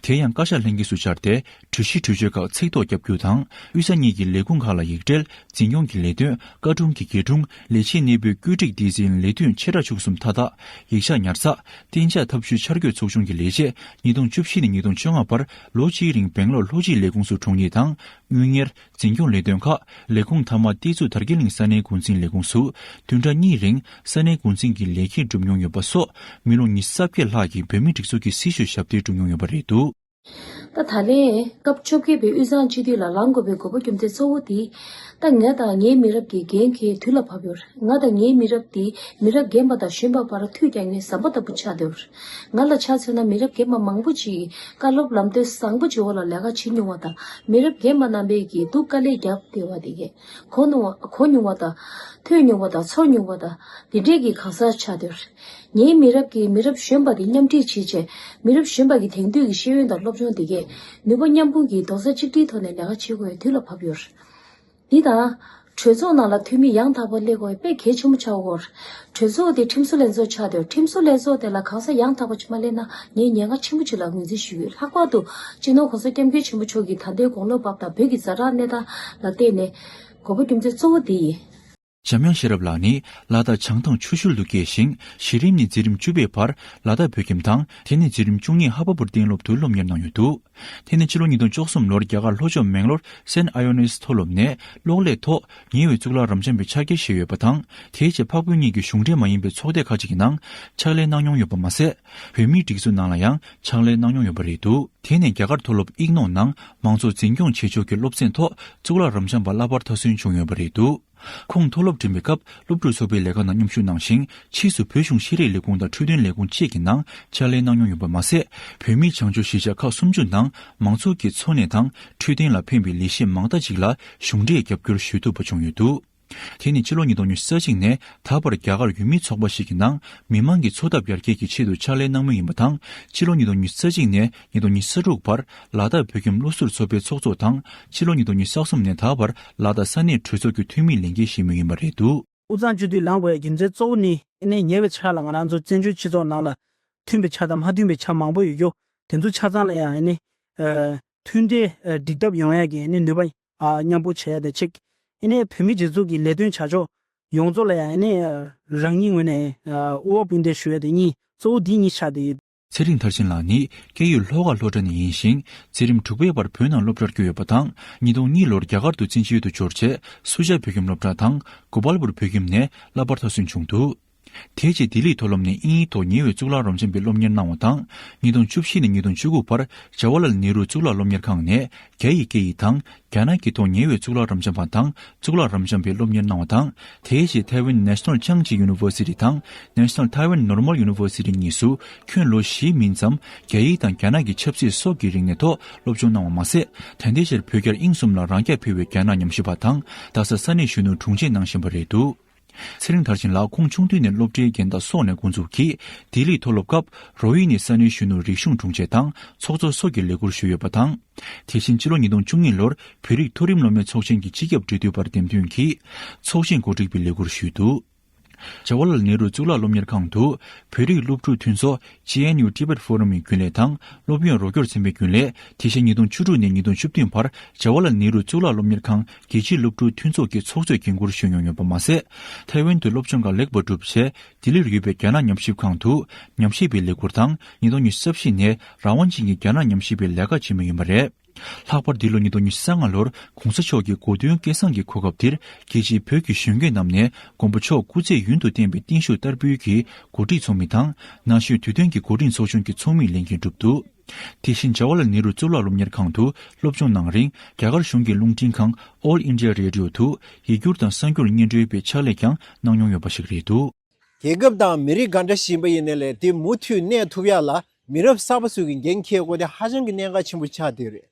དེ་ཡང་བཀའ་ཤག་ལྷན་རྒྱས་སུ་བཅར་ཏེ་གྲོས་གཞི་གྲོས་ཆོད་ཁག་ཚིག་ཐོ་བརྒྱབ་རྒྱུ་དང་། དབུས་ས་གཉིས་ཀྱི་ལས་ཁུངས་ཁག་ལ་ཡིག་འབྲེལ། འཛིན་སྐྱོང་གི་ལས་དོན། བཀའ་དྲུང་གི་རྒྱས་དྲུང་། ལས་བྱེད་གནས་སྤོའི་བཀོད་སྒྲིག་སྡེ་ཚན་ལས་དོན་ཆེ་ཕྲ་ཆུང་གསུམ་མཐའ་དག། ཡིག་ཆ་ཉར་ཚགས། གཏན་འཇགས་ཐབས་ཇུས་འཆར་འགོད་ཚོགས་ཆུང་གི་ལས་བྱེད། ཉིས་སྟོང་བཅུ་བཞི་ནས་ཉིས་སྟོང་བཅོ་ལྔ་བར་ལོ་གཅིག་རིང་སྦེང་ལོར་ལྷོ་སྤྱི་ལས་ཁུངས་སུ་དྲུང་ཡིག་དང་། དངུལ་གཉེར། འཛིན་སྐྱོང་ལས་དོན་ཁག། ལས་ཁུངས་མཐའ་མ་གཏད་ཚུགས་དར་རྒྱས་གླིང་ས་གནས་འགོ་འཛིན་ལས་ཁུངས་སུ་བདུན་ཕྲག་གཉིས་རིང་ས་གནས་འགོ་འཛིན་གྱི་ལས་འཁྱུར་བསྒྲུབས་མྱོང་ཡོད་པ་སོགས། མི་ལོ་ཉི་ཤུ་རྩ་བརྒྱད་ལྷག་གིས་བོད་མིའི་སྒྲིག་འཛུགས་ཀྱི་སྲི་ཞུ་ཞབས་འདེགས་བསྒྲུབས་མྱོང་ཡོད་པ་རེད་འདུག། ད་ད་ལན་སྐབས་བཅོ་བརྒྱད་པའི་དབུས་གཙང་སྤྱི་འཐུས་ལ་ལངས་དགོས་པའི་དགོས་པ་རྒྱུ་མཚན་གཙོ་བོ་དེ། ད་ང་དང་ངའི་མི་རབས་ཀྱི་འགན་འཁྱེར་དུས་ལ་བབ་ཡོད། ང་དང་ངའི་མི་རབས་དེ་མི་རབས་རྒན་པ་དང་གཞོན་པ་བར་མཐུད་རྒྱག་མཁན་ཟམ་པ་ལྟ་བུ་ཆགས་བསྡད་ཡོད། ང་ལ་ཆ་མཚོན་ན་མི་རབས་རྒན་པ་མང་པོ་ཅིག་གིས་བཀའ་སློབ་ལམ་སྟོན་བཟང་པོ་ཅིག་འོག་ལ་ལས་ཀ་བྱེད་མྱོང་བ་དང་། མི་རབས་རྒན་པ་རྣམ་པས་ཀྱིས་སྡུག་དཀའ་ལས་བརྒྱབ་བསྡད་པ་དེ་གས་གོ་མྱོང་བ། གོ་མྱོང་བ་དང་། ཐོས་མྱོང་བ་དང་། ཚོར་མྱོང་བ་དང་། འདི་འདྲས་ཀྱི་གང་ཟག་ཆགས་བསྡད་ཡོད། ངའི་མི་རབས་ཀྱིས་མི་རབས་གཞོན་པ་དེ་མཉམ་ཁྲིད་བྱེད་ཆེད། མི་རབས་གཞོན་པ་གི་དེང་དུས་ཀྱི་ཤེས་ཡོན་དང་སློབ་སྦྱོང་དེ་གས་ནུས་པ་མཉམ་སྤུངས་ཀྱིས་རྡོག་རྩ་གཅིག་སྒྲིལ་ཐོག་ནས་ལས་ཀ་བྱེད་དགོས་པའི་དུས་ལ་བབ་ཡོད། འདི་དང་། གྲོས་ཚོགས་ནང་ལ་འཐུས་མི་ཡང་དག་པ་སླེབས་དགོས་པ་དཔེ་གལ་ཆེན་པོ་ཆགས་ཡོད། གྲོས་ཚོགས་དེ་ཁྲིམས་བཟོ་ལྷན་ཚོགས་ཆགས་བསྡད་ཡོད། ཁྲིམས་བཟོ་ལྷན་ཚོགས་དེ་ལ་གང་ཟག་ཡང་དག་པ་ཅིག་མ་སླེབས་ན་ངས་ཉེན་ཁ་ཆེན་པོ་ཅིག་ལ་ངོས་འཛིན་ཞུ་གི་ཡོད། ལྷག་པར་དུ་སྤྱི་ནོར་༸གོང་ས་༸སྐྱབས་མགོན་ཆེན་པོ་མཆོག་གིས་ད་ལྟའི་དགུང་ལོ་བབས་དང་བོད་ཀྱི་ཛ་དྲག་གནས་སྟངས་ལ་བལྟས་ནས་དགོས་པ་རྒྱུ་མཚན་གཙོ་བོ་དེ་ཡིན། འཇམ་དབྱངས་ཤེས་རབ་ལགས་ནི་ལ་དྭགས་བྱང་ཐང་ཆུ་ཤུལ་དུ་སྐྱེས་ཤིང་། གཞི་རིམ་ནས་འཛིན་རིམ་བཅུ་པའི་བར་ལ་དྭགས་བོད་ཁྱིམ་དང་། དེ་ནས་འཛིན་རིམ་བཅུ་གཉིས་ཧ་བ་པུར་གཏན་སློབ་ཏུ་སློབ་གཉེར་གནང་ཡོད་འདུག། དེ་ནས་ཕྱི་ལོ་ཉིས་སྟོང་བཅུ་གསུམ་ལོར་རྒྱ་གར་ལྷོ་ཕྱོགས་མེང་ལོར་སེན་ཨ་ཡོ་ནིས་མཐོ་སློབ་ནས་གློག་ཀླད་ཐོག་ཉེ་བའི་གཙུག་ལག་རབ་འབྱམས་པའི་ཕྱག་འཁྱེར་བཞེས་ཡོད་པ་དང་། དེའི་རྗེས་འཕགས་བོད་གཉིས་ཀྱི་གཞུང་འབྲེལ་མ་ཡིན་པའི་ཚོགས་སྡེ་ཁག་ཅིག་གི་ནང་ཕྱག་ལས་གནང་མྱོང་ཡོད་པ་མ་ཟད། བོད་མིའི་སྒྲིག་འཛུགས་ནང་ལ་ཡང་ཕྱག་ལས་གནང་མྱོང་ཡོད་པ་རེད་འདུག། དེ་ནས་རྒྱ་གར་མཐོ་སློབ་ཨིག་ནོག་ནང་མང་གཙོ་འཛིན་སྐྱོང་བྱེད་ཕྱོགས་ཀྱི་སློབ་ཚན་ཐོག་གཙུག་ལག་རབ་འབྱམས་པ་བསླབ་པར་མཐར་སོན་བྱུང་ཡོད་པ་རེད་འདུག། ཁོང་མཐོ་སློབ་འགྲིམ་པའི་སྐབས་སློབ་ཕྲུག་ཚོགས་པའི་ལས་ཀ་ནང་མཉམ་ཞུགས་གནང་ཞིང་། ཕྱིས་སུ་བོད་གཞུང་ཤེས་རིག་ལས་ཁུངས་དང་འཕྲོད་བསྟེན་ལས་ཁུངས་བཅས་ཀྱི་ནང་ཕྱག་ལས་གནང་མྱོང་ཡོད་པ་མ་ཟད། བོད་མིའི་བྱང་ཕྱོགས་གཞིས་ཆགས་ཁག་སུམ་ཅུ་ནང་མང་ཚོགས་ཀྱི་འཚོ་གནས་དང་འཕྲོད་བསྟེན་ལ་ཕན་པའི་ལས་གཞི་མང་དག་ཅིག་ལ་གཞུང་འབྲེལ་རྒྱབ་སྐྱོར་ཞུ་ཐུབ་པ་བྱུང་ཡོད་འདུག། དེ་ནི་ཕྱི་ལོ་ཉིས་སྟོང་ཉི་ཤུ་རྩ་གཅིག་ནས་ད་བར་རྒྱ་གར་ཡུལ་མིའི་ཚོགས་པ་ཞིག་གི་ནང་མི་མང་གི་འཚོ་ཐབས་ཡར་རྒྱས་ཀྱི་ཆེད་དུ་ཕྱག་ལས་གནང་མུས་ཡིན་པ་དང་། ཕྱི་ལོ་ཉིས་སྟོང་ཉི་ཤུ་རྩ་གཅིག་ནས་ཉིས་སྟོང་ཉི་ཤུ་རྩ་དྲུག་བར་ལ་དྭགས་བོད་ཁྱིམ་བློ་གཟུར་ཚོགས་པའི་ཚོགས་གཙོ་དང་། ཕྱི་ལོ་ཉིས་སྟོང་ཉི་ཤུ་རྩ་གསུམ་ནས་ད་བར་ལ་དྭགས་ས་གནས་གྲོས་ཚོགས་ཀྱི་འཐུས་མིའི་ལས་འགན་བཞེས་མུས་ཡིན་པ་རེད་འདུག། དབུས་གཙང་སྤྱི་འཐུས་ལངས་པའི་རྒྱུ་མཚན་གཙོ་བོ་ནི་ཨ་ནི་ཉེ་བའི་ཆར་ལ་ང་རང་ཚོ་བཙན་བྱོལ་སྤྱི་ཚོགས་ནང་ལ་མཐུན་པའི་ཆ་དང་མ་མཐུན་པའི་ཆ་མང་པོ་ཡོད་རྒྱུ། དེ་ཚོ་ཆ་ཚང་ལ་ཡང་ཨ་ནི་ཨ་མཐུན་སྒྲིལ་ཨ་འགྲིག་ཐབས་ཡོང་ཡ་གི་ཨ་ནི་ནུས་པ་ཨ་མཉམ་སྤུངས་བྱེད་ཡ་དེ་གཅིག། ཨ་ནི་བོད་མི་སྒེར་ཚུགས་ཀྱི་ལས་དོན་བྱ་ཕྱོགས་ཡོངས་རྫོགས་ལ་ཡང་ཨ་ནི་ཨ་རང་ཉིད་ངོས་ནས་ཨ་དབུ་བ་དཔུང་འདེགས་ཞུ་ཡ་དེ་གཉིས་གཙོ་བོ་འདི་གཉིས་ཆགས་བསྡད་ཡོད། ཚེ་རིང་མཐར་ཕྱིན་ལགས་ནི་སྐད་ཡིག་ལྷོ་ཁ་སློབ་གྲྭ་ནས་ཡིན་ཞིང་། འཛིན་རིམ་དྲུག་པའི་བར་བོད་ནང་སློབ་གྲྭར་བསྐྱོད་ཡོད་པ་དང་། ཉིས་སྟོང་གཉིས་ལོར་རྒྱ་གར་དུ་བཙན་བྱོལ་དུ་འབྱོར་རྗེས། སུ་ཇཱ་བོད་ཁྱིམ་སློབ་གྲྭ་དང་། གོ་པལ་པུར་བོད་ཁྱིམ་ནས་བསླབ་པ་མཐར་སོན་བྱུང་འདུག། དེ་རྗེས་ལྡི་ལིའི་མཐོ་སློབ་ནས་དབྱིན་ཡིག་ཐོག་ཉེ་བའི་གཙུག་ལག་རབ་འབྱམས་པའི་སློབ་གཉེར་གནང་བ་དང་། ཉིས་སྟོང་བཅུ་བཞི་ནས་ཉིས་སྟོང་བཅུ་དགུ་བར་ཇ་ཝ་ལལ་ནེ་རུ་གཙུག་ལག་སློབ་གཉེར་ཁང་ནས་རྒྱ་ཡི་སྐད་ཡིག་དང་། རྒྱ་ནག་གི་ཐོག་ཉེ་བའི་གཙུག་ལག་རབ་འབྱམས་པ་དང་གཙུག་ལག་རབ་འབྱམས་པའི་སློབ་གཉེར་གནང་བ་དང་། དེའི་རྗེས་ཐའེ་ཝན་National Changji University དང་National Taiwan Normal University གཉིས་སུ་ཁྱོན་ལོ་བཞིའི་མིང་ཙམ་རྒྱ་ཡིག་དང་རྒྱ་ནག་གི་ཆབ་སྲིད་སོགས་ཀྱི་རིག་གནས་ཐོག་སློབ་སྦྱོང་གནང་བ་མ་ཟད། ད་ལྟའི་ཆར་བོད་རྒྱ་དབྱིན་གསུམ་ལ་རང་འཁྱབ་ཕུལ་བའི་རྒྱ་ནག་ཉམས་ཞིབ་པ་དང་རྡ་ས་ས་གནས་གཞོན་ནུར་དྲུང་ཆེ་གནང་བཞིན་པ་རེད་འདུག། ཚེ་རིང་མཐར་ཕྱིན་ལགས་ཁོང་ཆུང་དུས་ནས་སློབ་གྲྭའི་རྒན་བདག་སོགས་ནས་འགོ་འཛུགས་ཀྱིས་ལྡི་ལིའི་མཐོ་སློབ་སྐབས་རོ་ཧི་ནི་ས་གནས་གཞོན་ནུ་རིག་གཞུང་དྲུང་ཆེ་དང་ཚོགས་གཙོ་སོགས་ཀྱི་ལས་ཁུར་ཞུས་ཡོད་པ་དང་། དེ་བཞིན་ཕྱི་ལོ་ཉིས་སྟོང་བཅུ་གཉིས་ལོར་བོད་རིགས་མཐོ་རིམ་སློབ་མའི་ཚོགས་ཆེན་གྱི་སྤྱི་ཁྱབ་འབྲེལ་མཐུད་པར་འདེམས་ཐོན་གྱིས། ཚོགས་ཆེན་གོ་སྒྲིག་པའི་ལས་ཁུར་ཞུས་འདུག། ཇ་ཝ་ལལ་ནེ་རུ་གཙུག་ལག་སློབ་གཉེར་ཁང་དུ་བོད་རིགས་སློབ་ཕྲུག་མཐུན་ཚོགས་G N U Tibet Forum ཡི་རྒྱུན་ལས་དང་སློབ་ཡོན་རོགས་སྐྱོར་ཚན་པའི་རྒྱུན་ལས། དེ་བཞིན་ཉིས་སྟོང་བཅུ་དྲུག་ནས་ཉིས་སྟོང་བཅུ་བདུན་བར་ཇ་ཝ་ལལ་ནེ་རུ་གཙུག་ལག་སློབ་གཉེར་ཁང་རྒྱལ་སྤྱིའི་སློབ་ཕྲུག་མཐུན་ཚོགས་ཀྱི་ཚོགས་གཙོས་འགན་འཁུར་ཞུས་མྱོང་ཡོད་པ་མ་ཟད། ཐའེ་ཝན་དུ་སློབ་སྦྱོང་ཁག་ལེགས་པར་གྲུབ་རྗེས་ལྡི་ལིར་ཡོད་པའི་རྒྱ་ནག་ཉམས་ཞིབ་ཁང་དུ་ཉམས་ཞིབ་པའི་ལས་ཁུར་དང་། ཉིས་སྟོང་ཉི་ཤུ་རྩ་བཞི་ནས་རང་དབང་ཅན་གྱི་རྒྱ་ནག་ཉམས་ཞིབ་པའི་ལས་ཀ་བྱེད་མུས་ཡིན་པ་རེད། ལྷག་པར་འདི་ལོ་ཉིས་སྟོང་ཉི་ཤུ་རྩ་ལྔ་ལོར་གོང་ས་མཆོག་གི་གོ་སྟོན་སྐལ་བཟང་གི་གོ་སྐབས་འདིར་རྒྱལ་སྤྱིའི་བོད་ཀྱི་གཞོན་སྐྱེས་རྣམས་ནས་མགོན་པོ་མཆོག་སྐུ་ཚེ་ཡུན་དུ་བརྟན་པའི་བརྟན་བཞུགས་བསྟར་འབུལ་གྱི་གོ་སྒྲིག་ཚོགས་མི་དང་ན་གཞོན་དུས་སྟོན་གྱི་འགོ་ཁྲིད་ཚོགས་ཆུང་གི་ཚོགས་མིའི་ལས་འགན་བསྒྲུབས་འདུག། དེ་བཞིན་ཇ་ཝ་ལལ་ནེ་རུ་གཙུག་ལག་སློབ་གཉེར་ཁང་དུ་སློབ་སྦྱོང་གནང་རིང་རྒྱ་གར་གཞུང་གི་རླུང་འཕྲིན་ཁང་All India Radio དུ་ཡིག་སྒྱུར་དང་གསར་འགྱུར་སྙན་སྒྲོན་པའི་ཕྱག་ལས་ཀྱང་གནང་མྱོང་ཡོད་པ་ཞིག་རེད་འདུག། རྒྱལ་ཁབ་དང་མི་རིགས་ག་འདྲ་ཞིག་ཡིན་པ་ཡིན་ནའི་ལས་དེ་མུ་མཐུད་གནས་ཐུབ་ཡ་ལ་མི་རབས་གསར་པ་ཚོས་ཀྱི་འགན་འཁྱེར་དགོས་དེ་ཧ་ཅང་གི་གནད་འགག་ཆེན་པོ་ཆགས་བསྡད་རེད།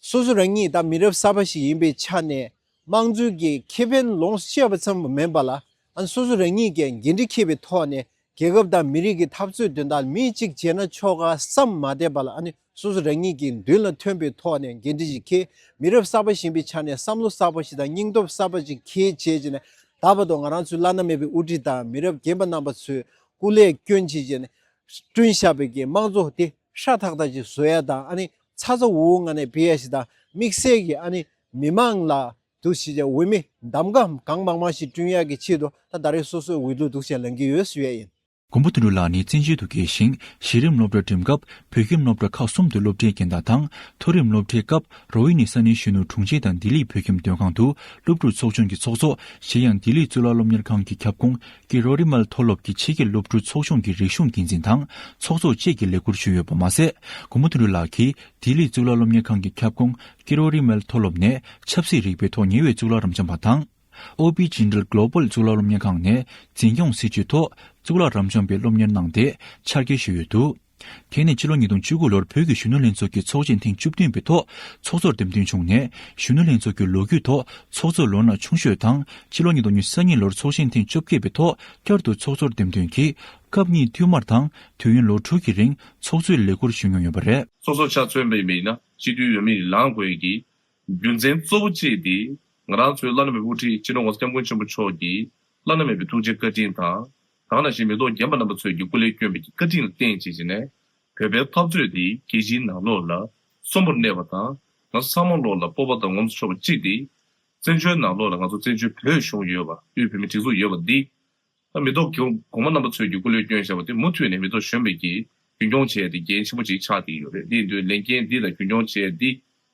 སོ་སོ་རང་ཉིད་ད་མི་རབས་གསར་པ་ཞིག་ཡིན་པའི་ཆ་ནས་དམངས་གཙོའི་གི་ཁེ་ཕན་ལོངས་སྤྱད་པ་ཙམ་མིན་པ་ལ་ཨ་ནི་སོ་སོ་རང་ཉིད་ཀྱི་འགན་འཁྲི་འཁྱེར་བའི་ཐོག་ནས་རྒྱལ་ཁབ་དང་མི་རིགས་ཀྱི་འཐབ་རྩོད་དོན་དག་མི་གཅིག་བྱས་ན་ཆོག་ག་བསམ་མ་བསྡད་པ་ལ་ཨ་ནི་སོ་སོ་རང་ཉིད་ཀྱི་མདུན་ལ་ཐོན་པའི་ཐོག་ནས་འགན་འཁྲི་ཞིག་འཁྱེར། མི་རབས་གསར་པ་ཞིག་ཡིན་པའི་ཆ་ནས་བསམ་བློ་གསར་པ་ཞིག་དང་སྙིང་སྟོབས་གསར་པ་ཞིག་འཁྱེར་བྱས་བྱས་ནས་ད་བར་དུ་ང་རང་ཚོའི་བླ་ན་མེད་པའི་དབུ་ཁྲིད་དང་མི་རབས་རྒན་པ་རྣམ་པ་ཚོས་སྐུ་ལས་བསྐྱོན་བྱས་བྱས་ནས་བསྐྲུན་བཞག་པའི་གི་དམངས་གཙོ་དེ་ཧྲ་ཐག་ཐག་ཅིག་བཟོ་ཡ་དང་ཨ་ནི་ཚ་ཚ་འུར་འུར་ངང་ནས་ཕེབས་ཡ་ཞིག་དང་དམིགས་བསལ་གྱི་ཨ་ནི་མི་མང་ལ་འདུ་ཤེས་བྱ་འོས་མི་གདམ་ག་གང་མང་མང་ཞིག་བསྐྲུན་ཡག་གི་ཆེད་དུ་ད་ད་རེས་སོ་སོའི་འོས་བསྡུ་འདུག་བྱས་ལངས་ཀྱི་ཡོད་ཞུ་ཡ་ཡིན། མགོན་པོ་དོན་གྲུབ་ལགས་ནི་བཙན་བྱོལ་དུ་སྐྱེས་ཤིང་། གཞི་རིམ་སློབ་གྲྭ་འགྲིམ་སྐབས་བོད་ཁྱིམ་སློབ་གྲྭ་ཁག་གསུམ་དུ་སློབ་གྲྭའི་རྒན་བདག་དང་། མཐོ་རིམ་སློབ་གྲྭའི་སྐབས་རོ་ཧི་ནི་ས་གནས་གཞོན་ནུ་དྲུང་ཆེ་དང་ལྡི་ལིའི་བོད་ཁྱིམ་སྡོད་ཁང་དུ་སློབ་ཕྲུག་ཚོགས་ཆུང་གི་ཚོགས་གཙོ། གཞན་ཡང་ལྡི་ལིའི་གཙུག་ལག་སློབ་གཉེར་ཁང་གི་ཁྱབ་ཁོངས་ཀི་རོ་རི་མལ་མཐོ་སློབ་ཀྱི་ཕྱི་རྒྱལ་སློབ་ཕྲུག་ཚོགས་ཆུང་གི་རིག་གཞུང་འགན་འཛིན་དང་ཚོགས་གཙོ་བཅས་ཀྱི་ལས་ཁུར་ཞུས་ཡོད་པ་མ་ཟད། མགོན་པོ་དོན་གྲུབ་ལགས་ཀྱིས་ལྡི་ལིའི་གཙུག་ལག་སློབ་གཉེར་ཁང་གི་ཁྱབ་ཁོངས་ཀི་རོ་རི་མལ་མཐོ་སློབ་ནས་ཆབ་སྲིད་རིག་པའི་ཐོག་ཉེ་བའི་གཙུག་ལག་རབ་འབྱམས་པ་དང་། ཨོ་པི་ཇིན་ཌལ་གྷོ་ལོ་བལ་གཙུག་ལག་སློབ་གཉེར་ཁང་ནས་འཛིན་སྐྱོང་སྲིད་བྱུས་ཐོག་གཙུག་ལག་རབ་འབྱམས་པའི་སློབ་གཉེར་གནང་སྟེ་ཕྱག་འཁྱེར་ཞུས་ཡོད་འདུག། དེ་ནི་ཕྱི་ལོ་ཉིས་སྟོང་བཅུ་དགུ་ལོར་བོད་ཀྱི་གཞོན་ནུ་ལྷན་ཚོགས་ཀྱི་ཚོགས་ཆེན་ཐེངས་བཅུ་བདུན་པའི་ཐོག་ཚོགས་གཙོར་འདེམས་ཐོན་བྱུང་ནས། གཞོན་ནུ་ལྷན་ཚོགས་ཀྱི་ལོ་རྒྱུས་ཐོག་ཚོགས་གཙོ་ལོ་ན་ཆུང་ཤོས་དང་། ཕྱི་ལོ་ཉིས་སྟོང་ཉི་ཤུ་རྩ་གཉིས་ལོར་ཚོགས་ཆེན་ཐེངས་བཅོ་བརྒྱད་པའི་ཐོག་བསྐྱར་དུ་ཚོགས་གཙོར་འདེམས་ཐོན་གྱིས། སྐབས་གཉིས་བསྟུད་མར་དང་དུས་ཡུན་ལོ་དྲུག་གི་རིང་ཚོགས་གཙོའི་ལས་ཁུར་ཞུ་མྱོང་ཡོད་པ་རེད། སོ་སོ་ཆ་མཚོན་པ་ཡིན་ན་སྤྱི་འཐུས་འོས་མི་ལངས་དགོས་ཀྱི་རྒྱུ་མཚན་གཙོ་བོ་གཅིག་དེ་ང་རང་ཚོའི་བླ་ན་མེད་པའི་དབུ་ཁྲིད་སྤྱི་ནོར་༸གོང་ས་༸སྐྱབས་མགོན་ཆེན་པོ་མཆོག་གི་བླ་ན་མེད་པའི་ཐུགས་རྗེ་བཀའ་དྲིན་དང་། དེ་ནང་བཞིན་མི་ཐོག་རྒན་པ་རྣམ་པ་ཚོས་ཀྱི་སྐུ་ལས་བསྐྱོན་པའི་བཀའ་དྲིན་ལ་བརྟེན་བྱས་བྱས་ནས་བོད་པའི་འཐབ་རྩོད་དེ་རྒྱལ་སྤྱིའི་ནང་ལོགས་ལ་གསོན་པོར་གནས་པ་དང་། ང་ཚོ་ཚང་མ་ལོགས་ལ་སྤོབས་པ་དང་ངོམ་སོ་ཆོད་པ་གཅིག་དེ། བཙན་བྱོལ་ནང་ལོགས་ལ་ང་ཚོ་བཙན་བྱོལ་བོད་གཞུང་ཡོད་པ། དབུས་བོད་མིའི་སྒྲིག་འཛུགས་ཡོད་པ་འདི། ད་མི་ཐོག་གོང་མ་རྣམ་པ་ཚོས་ཀྱི་སྐུ་ལས་བསྐྱོན་བཞག་པ་དེ་མུ་མཐུད་ནས་མི་ཐོག་གཞོན་པའི་གི་རྒྱུན་སྐྱོང་བྱས་ཏེ་འགན་ཆེན་པོ་ཅིག་ཆགས་ཏེ་ཡོད་རེད། འདི་ཡིན་དུས་ལས་འགན་འདི་ལ་རྒྱུན་སྐྱོང་བྱས་ཏེ་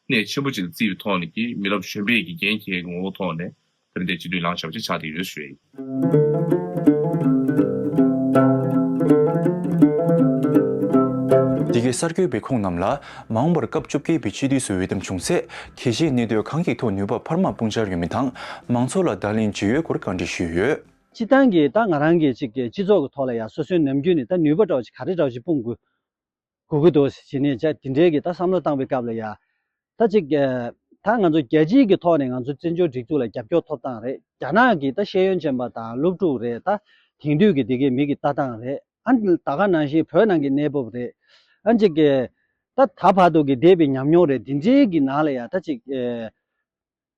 གནད་ཆེན་པོ་ཅིག་ལ་བརྩིས་པའི་ཐོག་ནས་ཀྱི་མི་རབས་གཞོན་པའི་གི་འགན་འཁྱེར་གྱི་ངོ་བོ་ཐོག་ནས་དེ་རིང་འདིར་སྤྱི་འཐུས་ལངས་བཞག་པ་ཅིག་ཆགས་ཏེ་ཡོད་ཞུ་ཡ་ཡིན། འདི་གའི་གསར་འགོད་པའི་ཁོང་རྣམས་ལ་མ་འོངས་པར་སྐབས་བཅོ་བརྒྱད་པའི་སྤྱི་འཐུས་སུ་འོས་འདེམས་བྱུང་ཚེ་གལ་ཆེའི་གནད་དོན་གང་གི་ཐོག་ནུས་པ་འཕར་མ་སྤུངས་འཆར་ཡོད་མེད་དང་མང་ཚོགས་ལ་བརྡ་ལན་ཇི་ཡོད་སྐོར་བཀའ་འདྲི་ཞུས་ཡོད། སྤྱི་བཏང་གི་ད་ང་རང་གི་ཅིག་གི་སྤྱི་ཚོགས་ཀྱི་ཐོག་ལ་ཡ་སོ་སོའི་ནམ་རྒྱུན་ནས་ད་ནུས་པ་འདྲ་བོ་ཅིག་ག་རེ་འདྲ་བོ་ཅིག་སྤུངས་དགོས་དགོས་ཀྱི་འདུག་ཟེར་བྱས་ནས་ཅག་དེ་འདྲའི་གི་ད་བསམ་བློ་བཏང་པའི་སྐབས་ལ་ཡ། ད་ཅིག་གི་ད་ང་ཚོ་རྒྱལ་སྤྱིའི་གི་ཐོག་ནས་ང་ཚོ་བཙན་བྱོལ་སྒྲིག་འཛུགས་ལ་རྒྱབ་སྐྱོར་ཐོབ་སྟངས་རེད། རྒྱ་ནག་གི་ད་ཤེས་ཡོན་ཅན་པ་དང་སློབ་ཕྲུག་རེད། ད་དེང་དུས་ཀྱི་དེ་གའི་མི་གི་ལྟ་སྟངས་རེད། ཨ་ནི་ད་ག་ནང་བཞིན་བོད་ནང་གི་གནས་བབ་རེད། ཨ་ནི་ཅིག་གི་ད་ད་བར་དུ་གི་འདས་པའི་ཉམས་མྱོང་རེད། འདི་འདྲའི་གི་ནང་ལ་ཡང་ད་ཅིག་ཨེ་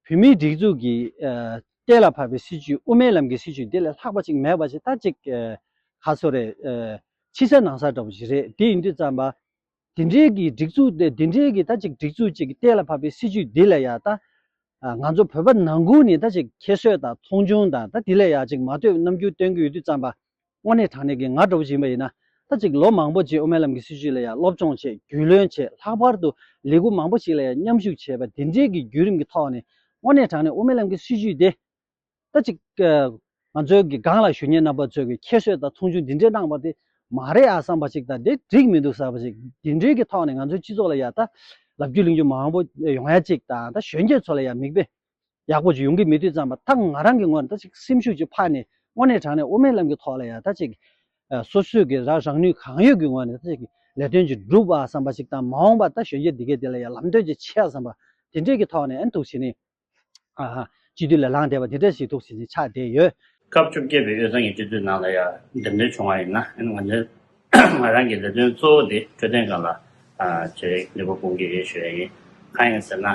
བོད་མིའི་སྒྲིག་འཛུགས་ཀྱི་ཨེ་གཏན་ལ་ཕབ་པའི་སྲིད་བྱུས། དབུ་མའི་ལམ་གྱི་སྲིད་བྱུས་འདི་ལས་ལྷག་པ་ཅིག་མེད་པ་ཅིག་ད་ཅིག་ཨེ་ག་ཚོད་རེད། ཨེ་ཕྱི་གསལ་ནང་གསལ་འདྲ་པོ་ཞིག་རེད། དེ་ཡིན་དུས་ཙམ་པ་འདི་འདྲའི་གི་སྒྲིག་འཛུགས་དེ་འདི་འདྲའི་གི་ད་ཅིག་སྒྲིག་འཛུགས་ཅིག་གི་གཏན་ལ་ཕབ་པའི་སྲིད་བྱུས་འདི་ལ་ཡང་ད་ཨ་ང་ཚོ་བོད་པ་ནང་ཁུལ་ནས་ད་ཅིག་ཁྱད་གསོད་དང་མཐོང་ཆུང་དང་ད་དེ་ལ་ཡང་ཅིག་མ་ལྟོས་རྣམ་འགྱུར་སྟོན་གྱི་ཡོད་དུས་ཙམ་པ། དངོས་གནས་དྲང་གནས་ཀྱི་ང་འདྲ་པོ་ཅིག་ཡིན་པ་ཡིན་ན། ད་ཅིག་ལོ་མང་པོ་ཅིག་དབུ་མའི་ལམ་གྱི་སྲིད་བྱུས་ལ་ཡང་སློབ་སྦྱོང་བྱས། རྒྱུས་ལོན་བྱས། ལྷག་པར་དུ་ལས་འགུལ་མང་པོ་ཞིག་ལ་ཡང་མཉམ་ཞུགས་བྱས་པ་འདི་འདྲའི་གི་བརྒྱུད་རིམ་གྱི་ཐོག་ནས། དངོས་གནས་དྲང་གནས་དབུ་མའི་ལམ་གྱི་སྲིད་བྱུས་དེ་ད་ཅིག་ཨ་ང་ཚོའི་གི་སྒང་ལ་བཞུགས་མཁན་རྣམ་པ་ཚོས་གི་ཁྱད་གསོད་དང་མཐོང་ཆུང་འདི་འདྲའི་གནང་བ་དེ་མ་རེད་ཨ་བསམ་པ་ཅིག་དང་། དེ་འགྲིག་མི་འདུག་བསམ་པ་ཅིག་འདི་འདྲའི་གི་ཐོག་ནས་ང་ཚོའི་སྤྱི་ཚོགས་ལ་ཡང་ད་ལབ་རྒྱུ་གླེང་རྒྱུ་མང་པོ་ཡོང་ཡ་ཅིག་དང་། ད་གཞོན་སྐྱེས་ཚོ་ལ་ཡང་མིག་དཔེ་ཡག་པོ་ཅིག་ཡོང་གི་མེད་དུས་ཙམ་པ། ད་ང་རང་གི་ངོས་ནས་ད་ཅིག་སེམས་ཤུགས་ཅིག་འཕར་ནས། དངོས་གནས་དྲང་གནས་དབུ་མའི་ལམ་གྱི་ཐོག་ལ་ཡང་ད་ཅིག་ཨ་སོ་སོས་ཀྱི་རང་རང་ནུས་གང་ཡོད་ཀྱི་ངོས་ནས་ད་ཅིག་ལས་དོན་ཅིག་སྒྲུབ་པ་བསམ་པ་ཅིག་དང་། མ་འོངས་པ་ད་གཞོན་སྐྱེས་འདི་གས་དེ་ལ་ཡང་ལམ་སྟོན་ཅིག་བྱེད་བསམ་པ་དེ་འདྲས་ཀྱི་ཐོག་ནས་ཨ་འདུག་བྱས་ནས། ཨ་ཧ། སྤྱི་འཐུས་ལ་ལངས་བསྡད་པ་དེ་འདྲ་ཞིག་འདུག་ཟེར་ནས་ཆགས་བསྡད་ཡོད། སྐབས་བཅོ་བརྒྱད་པའི་དབུས་གཙང་གི་སྤྱི་འཐུས་ནང་ལ་ཡང་འདེམས་ཐོན་བྱུང་བ་ཡིན་ན། ཨ་ནི་ང་ཚོའི་ང་རང་གི་ལས་དོན་གཙོ་བོ་དེ་འཕྲོད་བསྟེན་སྒང་ལ་ཨ་བྱེད་ནུས་པ་སྤུངས་ཀྱི་ཡོད་ཞུ་ཡ་ཡིན། གང་ཡིན་ཟེར་ན།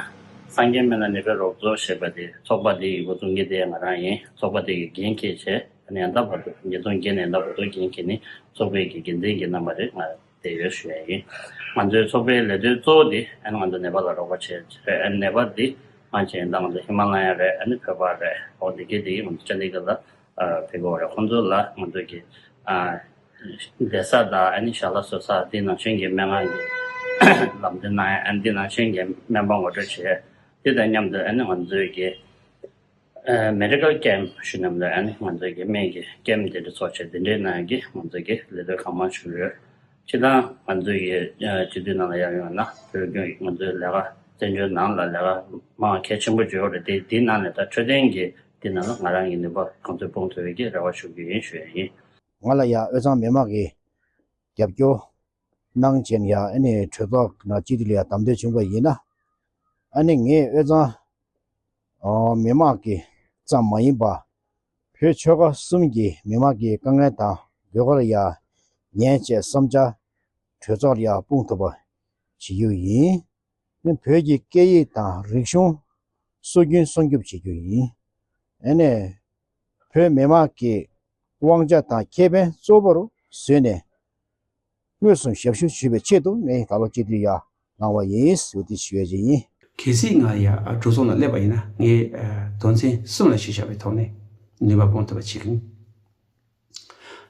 གསང་རྒྱ་སྨན་ལ་ནུས་པའི་རོགས་ཚོགས་ཞེས་པ་དེ་ཚོགས་པ་དེའི་འགོ་འཛུགས་མཁན་དེ་ང་རང་ཡིན། ཚོགས་པ་དེ་གི་འགན་འཁྱེར་བྱས། ཨ་ནི་ཡང་ད་བར་དུ་ཉིས་སྟོང་བརྒྱད་ནས་ད་བར་དུ་འགན་འཁྱེར་ནས་ཚོགས་པའི་གི་འགན་འཛིན་གྱི་རྣམ་པ་རེད། ང་དེ་ཡོད་ཞུ་ཡ་ཡིན། ང་ཚོའི་ཚོགས་པའི་ལས་དོན་གཙོ་བོ་དེ་ཨ་ནི་ང་ཚོ་ནད་པ་ལ་རོགས་པ་བྱེད་རེད། ཨ་ནི་ནད་པ་འདི་ང་ཚོ་ཡིན་ད་ང་ཚོ་ཧི་མ་ལ་ཡ་རེད། ཨ་ནི་བོད་པ་རེད། འོ་འདི་གའི་དེ་ང་ཚོ་ཅན་ཌི་གྷར་ལ་ཨ་ཕེབས་ཀྱི་ཡོད་རེད། ཁོང་ཚོ་ལ་ང་ཚོ་གི་ཨ་བསྡད་ས་དང་། ཨ་ནི་ཞལ་ལག་བཟོ་ས། དེ་ནང་བཞིན་གྱི་སྨན་ཁང་གི་ལམ་སྟོན་གནང་ཡ། ཨ་ནི་དེ་ནང་བཞིན་གྱི་སྨན་པ་ངོ་སྤྲོད་བྱེད་ཡ། དེ་དང་མཉམ་དུ་ཨ་ནི་ང་ཚོའི་གི་ཨ་མེ་ཌི་ཀལ་ཀེམ་ཞུ་ནམ་ལ་ཨ་ནི་ང་ཚོའི་གི་སྨན་གྱི་ཀེམ་དེ་འདྲ་ཚོགས་བྱས། དེ་འདྲའི་ནང་གི་ང་ཚོའི་གི་ལས་དོན་གང་མང་ཞུ་གི་ཡོད། སྤྱིར་བཏང་ང་ཚོའི་གི་ཨ་སྤྱི་འཐུས་ནང་ལ་ཡར་ཡོང་ན་བོད་ཁྱོན་ང་ཚོའི་ལས་ཀ་བཙན་བྱོལ་ནང་ལ་ལས་ཀ་མང་གལ་ཆེན་པོ་ཅིག་ཡོད་རེད། དེ་དེའི་ནང་ནས་ད་འཕྲོད་བསྟེན་གྱི་དེ་ནང་ལ་ང་རང་གི་ནུས་པ་གང་ཚོད་སྤུངས་ཐུབ་ཡས་ཀྱི་རེ་བ་ཞུ་གི་ཡིན་ཞུ་ཡ་ཡིན། ང་ལ་ཡ་དབུས་གཙང་མི་མང་གི་རྒྱབ་སྐྱོར་གནང་བྱས་ནས་ཡ་ཨ་ནི་གྲོས་ཚོགས་ནང་སྤྱི་འཐུས་ལ་ཡ་བདམས་ཐོན་བྱུང་བ་ཡིན་ན། ཨ་ནི་ངས་དབུས་གཙང་ཨ་མི་མང་གི་ཙམ་མ་ཡིན་པ། བོད་ཆོལ་ཁ་གསུམ་གྱི་མི་མང་གི་དཀའ་ངལ་དང་འབོད་སྐུལ་ལ་ཡ་ཉན་བྱས་བསམ་འཆར་གྲོས་ཚོགས་ལ་ཡ་སྤུངས་ཐུབ་པ་བྱེད་རྒྱུ་ཡིན། ཨ་ནི་བོད་ཀྱི་སྐད་ཡིག་དང་རིག་གཞུང་སྲོལ་རྒྱུན་སྲུང་སྐྱོབ་བྱེད་རྒྱུ་ཡིན། ཨ་ནི་བོད་མི་མང་གི་དབང་ཆ་དང་ཁེ་ཕན་གཙོ་བོར་བཟུང་ནས་དངོས་སུ་ཞབས་ཞུ་ཞུ་བའི་ཆེད་དུ་ངས་ད་ལོ་སྤྱི་འཐུས་ཡ་ལངས་པ་ཡིན་ཟེར་དེ་ཞུ་ཡ་ཅིག་ཡིན། གལ་སྲིད་ང་ཡ་གྲོས་ཚོགས་ནང་སླེབས་པ་ཡིན་ན། ངས་ཨ་དོན་ཚན་གསུམ་ལ་གཞི་བཞག་པའི་ཐོག་ནས་ནུས་པ་སྤུངས་ཐུབ་པ་བྱེད་ཀྱི་ཡིན།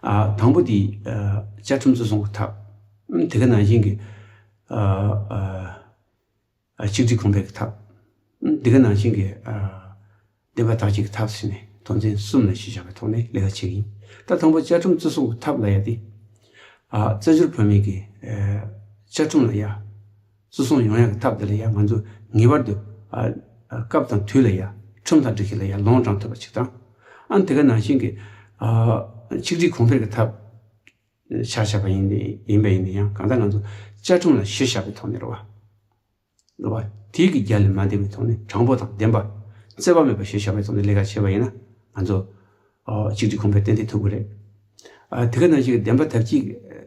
ཨ་དང་པོ་དེ་ཨ་བཅའ་ཁྲིམས་བརྩི་སྲུང་གི་ཐབས། དེ་ག་ནང་བཞིན་གྱི་ཨ་ཨ་ཨ་གཅིག་སྒྲིལ་གོང་འཕེལ་གྱི་ཐབས། འདི་ག་ནང་བཞིན་གྱི་ཨ་བདེན་པ་བདག་གཅེས་ཀྱི་ཐབས་ཟེར་ནས་དོན་ཚན་གསུམ་ལ་གཞི་བཞག་པའི་ཐོག་ནས་ལས་ཀ་བྱེད་ཀྱི་ཡིན། ད་དང་པོ་བཅའ་ཁྲིམས་བརྩི་སྲུང་གི་ཐབས་ལ་ཡ་དེ། ཨ་བཙན་བྱོལ་བོད་མི་གི་ཨ་བཅའ་ཁྲིམས་ལ་ཡ་བརྩི་སྲུང་ཡོང་ཡག་གི་ཐབས་དེ་ལ་ཡ་ང་ཚོ་ངེས་པར་དུ་ཨ་ཨ་སྐབས་དང་དུས་ལ་ཡ་ཁྲིམས་དང་སྒྲིག་གཞི་ལ་ཡ་ལོངས་དྲང་ཐུབ་པ་ཅིག་དང་། ཨ་དེ་ག་ནང་བཞིན་གྱི་ཨ་གཅིག་སྒྲིལ་གོང་འཕེལ་གྱི་ཐབས་ཆ་བཞག་པ་ཡིན། ཡིན་པ་ཡིན་ན་ཡང་གང་ལྟར་ང་ཚོ་བཅའ་ཁྲིམས་ལ་གཞི་བཞག་པའི་ཐོག་ནས་རེད་བ། རེད་བ། དེའི་གི་རྒྱ་ལས་མ་འདས་པའི་ཐོག་ནས་དྲང་པོ་དང་བདེན་པ་རྩོད་པ་མེད་པ་གཞི་བཞག་པའི་ཐོག་ནས་ལས་ཀ་བྱས་པ་ཡིན་ན་ང་ཚོ་ཨོ་གཅིག་སྒྲིལ་གོང་འཕེལ་ཏན་ཏན་ཐུབ་ཀྱི་རེད། ཨ་དེ་ག་ནང་བཞིན་གྱི་བདེན་པ་བདག་གཅེས་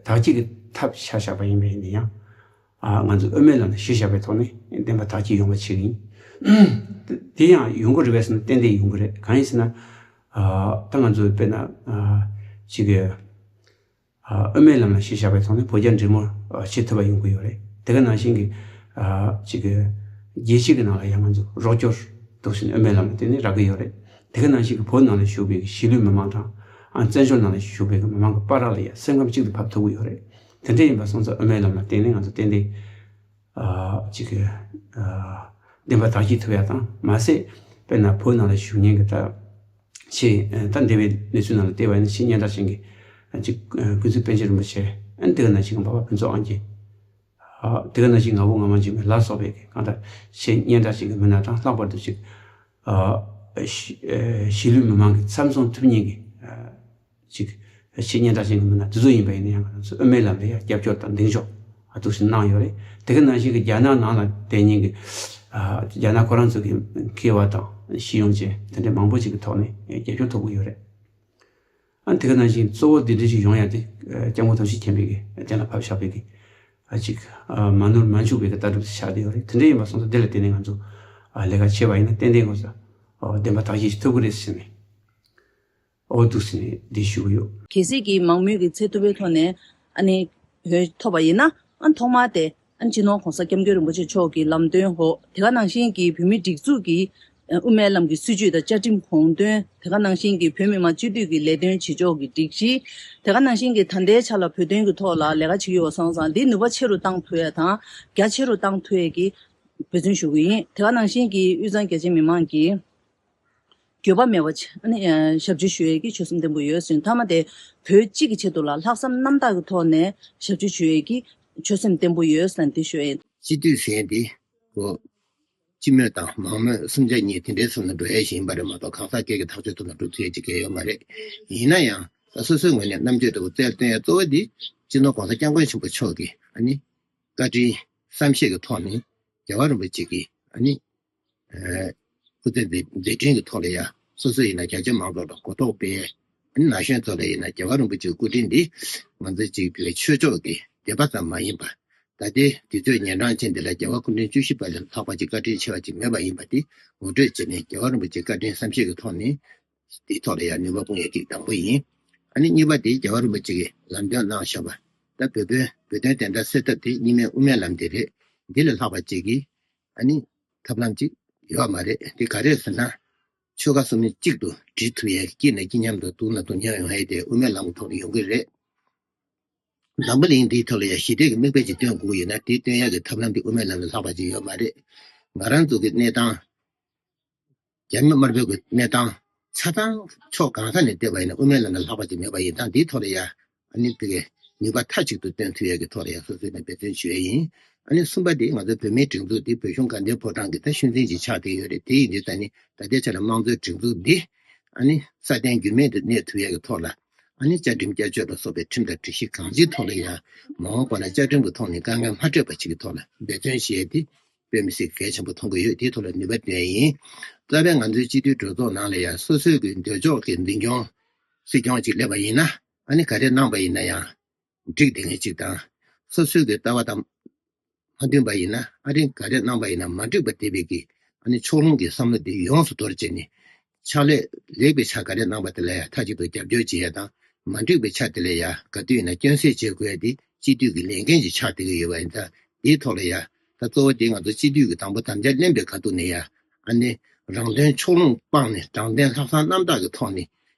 བདག་གཅེས་ཀྱི་ཐབས་ཆ་བཞག་པ་ཡིན་པ་ཡིན་ན་ཡང་། ཨ་ང་ཚོ་དབུ་མའི་ལམ་ལ་གཞི་བཞག་པའི་ཐོག་ནས་བདེན་པ་བདག་གཅེས་ཡོང་བ་བྱེད་ཀྱི་ཡིན། དེ་ཡང་ཡོང་གི་རེད་པས་ཟེར་ན་ཏན་ཏན་ཡོང་གི་རེད། གང་ཡིན་ཟེར་ན། ཨ་ད་ང་ཚོ་དཔེར་ན་ཨ་གཅིག་གི་ཨ་དབུ་མའི་ལམ་ལ་གཞི་བཞག་པའི་ཐོག་ནས་བོད་རྒྱ་འབྲེལ་མོལ་ཨ་བྱེད་ཐུབ་པ་ཡོང་གི་ཡོད་རེད། དེ་ག་ནང་བཞིན་གྱི་ཨ་གཅིག་གི་རྒྱལ་སྤྱི་གི་ནང་ལ་ཡང་ང་ཚོ་རོགས་སྐྱོར་འདུག་ཟེར་ནས་དབུ་མའི་ལམ་ལ་བརྟེན་ནས་རག་གི་ཡོད་རེད། དེ་ག་ནང་བཞིན་གྱི་བོད་ནང་ལ་བཞུགས་པའི་གཞིས་ལུས་མི་མང་དང་། ཨ་བཙན་བྱོལ་ནང་ལ་བཞུགས་པའི་མི་མང་གི་བར་ལ་ཡང་སེམས་ཁམས་གཅིག་ཏུ་ཕབ་ཐུབ་ཀྱི་ཡོད་རེད། དེ་འདྲ་ཡིན་པ་སོང་ཙང་དབུ་མའི་ལམ་ལ་བརྟེན་ནས་ང་ཚོ་ཏན་ཏན་ཨ་གཅིག་གི་ཨ་བདེན་པ་བདག་གཅེས་ཐུབ་ཡ་དང་། མ་ཟད་དཔེར་ན་བོད་ནང་ལ་བཞུགས་མཁན་གྱི་ད་ཆེས་ད་འདས་པའི་གནས་ཚུལ་ནང་ལ་བལྟས་པ་ཡིན་ན་ཆེས་སྙན་གྲགས་ཅན་གྱི་ཨ་གཅིག་ཨ་ཀུན་གཟིགས་པཎ་ཆེན་རིན་པོ་ཆེ། ཨ་དེ་ག་ནང་བཞིན་གྱི་འཕགས་པ་ཕུན་ཚོགས་དབང་རྒྱལ། ཨ་དེ་ག་ནང་བཞིན་ང་བོ་ངག་དབང་འཇིགས་མེད་ལ་སོགས་པའི་གི་གང་ལྟར་ཆེས་སྙན་གྲགས་ཅན་གྱི་མི་སྣ་དང་། ལྷག་པར་དུ་གཅིག་ཨ་གཞིས་ལུས་མི་མང་གི་མཚམས་སྲུང་ཐུབ་མཁན་གྱི་ཨ་ཅིག་ཆེས་སྙན་གྲགས་ཅན་གྱི་མི་སྣ་དེ་ཚོ་ཡིན་པ་ཡིན་ན་ཡང་། ང་ཚོ་དབུ་མའི་ལམ་ལ་ཡང་རྒྱབ་སྐྱོར་དང་གདེང་འཇོག་ཨ་འདུག་སེ་གནང་ཡོད་རེད། དེ་ག་ནང་བཞིན་གྱི་རྒྱ་ནག་ནང་ལ་བསྡད་མཁན་གྱི་ཨ་རྒྱ་ནག་ཁོ་རང་ཚོ་གི་མཁས་པ་དང་ ཤེས་ཡོན་ཅན་དེ་འདྲའི་མང་པོ་ཅིག་གི་ཐོག་ནས་རྒྱབ་སྐྱོར་ཐོབ་ཀྱི་ཡོད་རེད། ཨ་དེ་ག་ནང་བཞིན་གཙོ་བོ་འདི་འདྲ་ཞིག་ཡོང་ཡ་དེ་སྐྱབས་མགོན་ཐམས་ཅད་མཁྱེན་པའི་གི་གཏན་ལ་ཕབ་བཞག་པའི་གི་ཨ་ཅིག་མ་ནོར་མ་འཆུག་པའི་གི་ལྟ་གྲུབ་ཅིག་ཆགས་བསྡད་ཡོད་རེད། དེ་འདྲ་ཡིན་པ་སོང་ཙང་དེ་ལ་བརྟེན་ནས་ང་ཚོ་ལས་ཀ་བྱས་པ་ཡིན་ན་ཏན་ཏན་ཁོ་ཚོ་བདེན་པ་དག་ཞིག་ཐོབ་ཀྱི་རེད་ཟེར་ནས། ཨོ་འདུག་ཟེར་ནས་འདི་ཞུ་གི་ཡོད། གལ་སྲིད་ཀྱི་མང་མོས་ཀྱི་ཚད་མཐོ་པོའི་ཐོག་ནས་ཨ་ནི་འོས་ཐོབ་པ་ཡིན་ན་ཨ་ཐོག་མར་དེ་ཨ་སྤྱི་ནོར་༸གོང་ས་༸སྐྱབས་མགོན་རིན་པོ་ཆེ་མཆོག་གི་ལམ་སྟོན་འོག་དེ་ག་ནང་བཞིན་གྱི་བོད་མིའི་སྒྲིག་འཛུགས་ཀྱི་དབུ་མའི་ལམ་གྱི་སྲིད་བྱུས་དང་བཅའ་ཁྲིམས་དགོངས་དོན། དེ་ག་ནང་བཞིན་གྱི་བོད་མི་མང་སྤྱི་འཐུས་ཀྱི་ལས་དོན་བྱེད་ཕྱོགས་ཀྱི་སྒྲིག་གཞི། དེ་ག་ནང་བཞིན་གྱི་ད་ལྟའི་ཆ་ལ་བོད་དོན་གྱི་ཐོག་ལ་ལས་ཀ་བྱེད་ཀྱི་ཡོད་པ་སོང་ཙང་འདི་ནུས་པ་ཆེ་རུ་བཏང་ཐུབ་ཡ་དང་རྒྱ་ཆེ་རུ་བཏང་ཐུབ་ཡ་གི་འབད་བརྩོན་ཞུ་གི་ཡིན། དེ་ག་ནང་བཞིན་གྱི་དབུས་གཙང་རྒྱ་ཆེ་མི་མང་གིས་འགྱོད་པ་མེད་པ་བྱས་ཨ་ནི་ཞབས་ཕྱི་ཞུ་ཡས་ཀྱི་ཆོད་སེམས་བརྟན་པོ་ཡོད་ཟེར། མཐའ་མ་དེ་བོད་གཅིག་གི་ཆེད་དུ་ལ་ལྷག་བསམ་རྣམ་དག་གི་ཐོག་ནས་ཞབས་ཕྱི་ཞུ་ཡས་ཀྱི་ཆོད་སེམས་བརྟན་པོ་ཡོད་ཟེར་འདི་ཞུ་ཡས། སྤྱི་འཐུས་ཟེར་འདི་གོ་སྤྱི་མོས་དང་མང་མོས་གསུམ་ཆ་གཉིས་དེ་འདྲའི་བཟོ་ན་འགྲོ་ཡས་ཞིག་ཡིན་པ་རེད་མ་གཏོགས་གང་ཟག་སྒེར་གྱི་ཐག་གཅོད་ཐོག་ནས་འགྲོ་ཐུབ་ཡས་ཅིག་གལ་ཡོད་མ་རེད། ཡིན་ན་ཡང་ད་སོ་སོའི་ངོས་ནས་རྣམ་དཔྱོད་འདྲ་བོ་རྩལ་བཏོན་ཡས་གཙོ་བོ་འདི་སྤྱི་ནོར་༸གོང་ས་༸སྐྱབས་མགོན་ཆེན་པོ་མཆོག་གི་ཨ་ནི་བཀའ་དྲིན་བསམ་ཤེས་ཀྱི་ཐོག་ནས་རྒྱལ་བ་རིན་པོ་ཆེ་གི་ཨ་ནི། སྐུ་ཚེ་མཛད་མཛད་འཕྲིན་གྱི་ཐོག་ལ་ཡང་སོ་སོ་ཡིན་ན་རྒྱ་ཆེ་མང་ཚོགས་ལ་གོ་རྟོགས་སྤེལ། ན་གཞོན་ཚོ་ལ་ཡིན་ན་རྒྱལ་བ་རིན་པོ་ཆེའི་སྐུ་དྲིན་འདི་ང་ཚོ་གཅིག་གི་ཆོས་ཕྱོགས་ཀྱི་དད་པ་ཙམ་མ་ཡིན་པ། ད་ལྟའི་དུས་ཚོད་ཉན་རང་ཅན་འདི་ལ་རྒྱལ་བ་སྐུ་ཕྲེང་བཅུ་བཞི་པ་ལས་ལྷག་པ་ཅིག་བཀའ་དྲིན་ཆེ་བ་ཅིག་མེད་པ་ཡིན་པ་འདི་ངོ་སྤྲོད་བྱས་ནས་རྒྱལ་བ་རིན་པོ་ཆེའི་བཀའ་དྲིན་བསམ་ཤེས་ཀྱི་ཐོག་ནས་དེའི་ཐོག་ལ་ཡང་ནུས་པ་སྤུངས་ཡས་ཅིག་དང་པོ་ཡིན། ཨ་ནི་གཉིས་པ་དེ་རྒྱལ་བ་རིན་པོ་ཆེ་གིས་ལམ་སྟོན་གནང་བཞག་པ་ད་བོད་དོན་བོད་དོན་བདེན་མཐའ་གསལ་ཐབས་དེ་གཉིས་སྨན་དབུ་མའི་ལམ་དེ་རེད། འདི་ལས་ལྷག་པ་ཅིག་གིས། ཨ་ནི་ཐབས་ལམ་ཅིག་ཡོད་མ་རེད། དེ་ག་རེ་ཟེར་ན། ཆོལ་ཁ་གསུམ་གཅིག་ཏུ་སྒྲིལ་ཐུབ་ཡས་སྐྱིད་ན་སྐྱིད་མཉམ་དུ་སྡུག་ན་སྡུག་མཉམ་ཡོང་ཡས་དེ་དབུ་མའི་ལམ་གྱི་ཐོག་ཏུ་ཡོང་གི་རེད། འཛམ་བུ་གླིང་འདིའི་ཐོག་ལ་ཡང་ཞི་བདེ་གི་མིག་དཔེ་ཅིག་སྟོན་དགོས་ཀྱི་ཡོད་ན་དེ་སྟོན་ཡས་ཀྱི་ཐབས་ལམ་དེ་དབུ་མའི་ལམ་ལས་ལྷག་པ་ཅིག་ཡོད་མ་རེད། ང་རང་ཚོ་གི་གནས་སྟངས། རྒྱ་མི་དམར་པོའི་གི་གནས་སྟངས་ཆ་ཚང་ཕྱོགས་གང་ས་ནས་བལྟས་པ་ཡིན་ན་དབུ་མའི་ལམ་ལས་ལྷག་པ་ཅིག་མེད་པ་ཡིན་ཙང་འདིའི་ཐོག་ལ་ཡ་ཨ་ནི་དེ་གའི་ནུས་པ་མཐའ་གཅིག་ཏུ་བཏོན་ཐུབ་ཡས་ཀྱི་ཐོག་ལ་ཡ་སོ་སོས་ནས་འབད་བརྩོན་ཞུ་ཡས་ཡིན། ཨ་ནི་གསུམ་པ་དེ་ང་ཚོ་བོད་མིའི་སྒྲིག་འཛུགས་འདི་བོད་གཞུང་དགའ་ལྡན་ཕོ་བྲང་གི་ད་ཤུལ་འཛིན་ཅིག་ཆགས་བསྡད་ཡོད་རེད། དེ་ཡིན་དུས་ད་ནི་ད་ལྟའི་ཆ་ལ་དམངས་གཙོའི་སྒྲིག་འཛུགས་འདི་ཨ་ནི་སྲ་བརྟན་འགྱུར་མེད་དུ་གནས་ཐུབ་ཡས་ཀྱི་ཐོག་ལ་ཨ་ནི་བཅའ་ཁྲིམས་བསྐྱར་བཅོས་ལ་སོགས་པའི་ཁྲིམས་དང་སྒྲིག་གཞི་གང་ཅིའི་ཐོག་ལ་ཡ་མ་འོངས་པ་ལ་བཅའ་ཁྲིམས་ཀྱི་ཐོག་ནས་དཀའ་ངལ་མ་འཕྲད་པ་ཞིག་གི་ཐོག་ལ་འབད་བརྩོན་བྱས་ཏེ། དཔེ་མི་སྲིད་གལ་ཆེན་པོ་མཐོང་གི་ཡོད། དེའི་ཐོག་ལ་ནུས་པ་བཏོན་ཡིན། རྩ་བའི་ང་ཚོའི་སྤྱི་འཐུས་གྲོས་ཚོགས་ནང་ལ་ཡང་སོ་སོའི་གི་འདོད་ཕྱོགས་ཀྱི་འཛིན་སྐྱོང་སྲིད་སྐྱོང་ཅིག་སླེབས་པ་ཡིན་ན་ཨ་ནི་ག་རེ་གནང་པ་ཡིན་ན་ཡང་འགྲིག་བསྡད་མཁན་ཅིག་དང་། སོ་སོའི་གི་ལྟ་བ་དང་མ་མཐུན་པ་ཡིན་ན་ཨ་རི་ག་རེ་གནང་པ་ཡིན་ན་མ་འགྲིག་པ་བསྡད་པའི་གི་ཨ་ནི་ཕྱོགས་ལྷུང་གི་བསམ་བློ་དེ་ཡོངས་སུ་དོར་བྱས་ནས་ཕྱག་ལས་ལེགས་པའི་ཕྱག་ག་རེ་གནང་པ་དེ་ལ་ཡང་མཐའ་གཅིག་ཏུ་རྒྱབ་སྐྱོར་བྱེད་ཡ་དང་མ་འགྲིག་པའི་ཕྱག་དེ་ལ་ཡང་ག་དུས་ཡིན་ན་སྐྱོན་སེལ་བྱེད་དགོས་ཡ་དེ་སྤྱི་འཐུས་ཀྱི་ལས་འགན་ཅིག་ཆགས་བསྡད་ཀྱི་ཡོད་པ་ཡིན་ཙང་དེའི་ཐོག་ལ་ཡ། ད་གཙོ་བོ་དེ་ང་ཚོ་སྤྱི་འཐུས་ཀྱི་དང་པོ་དམ་བཅའ་ལེན་པའི་ཁ་ཐུག་ནས་ཡ་ཨ་ནི་རང་དོན་ཕྱོགས་ལྷུང་སྤངས་ནས་དྲང་བདེན་ལྷག་བསམ་རྣམ་དག་གི་ཐོག་ནས་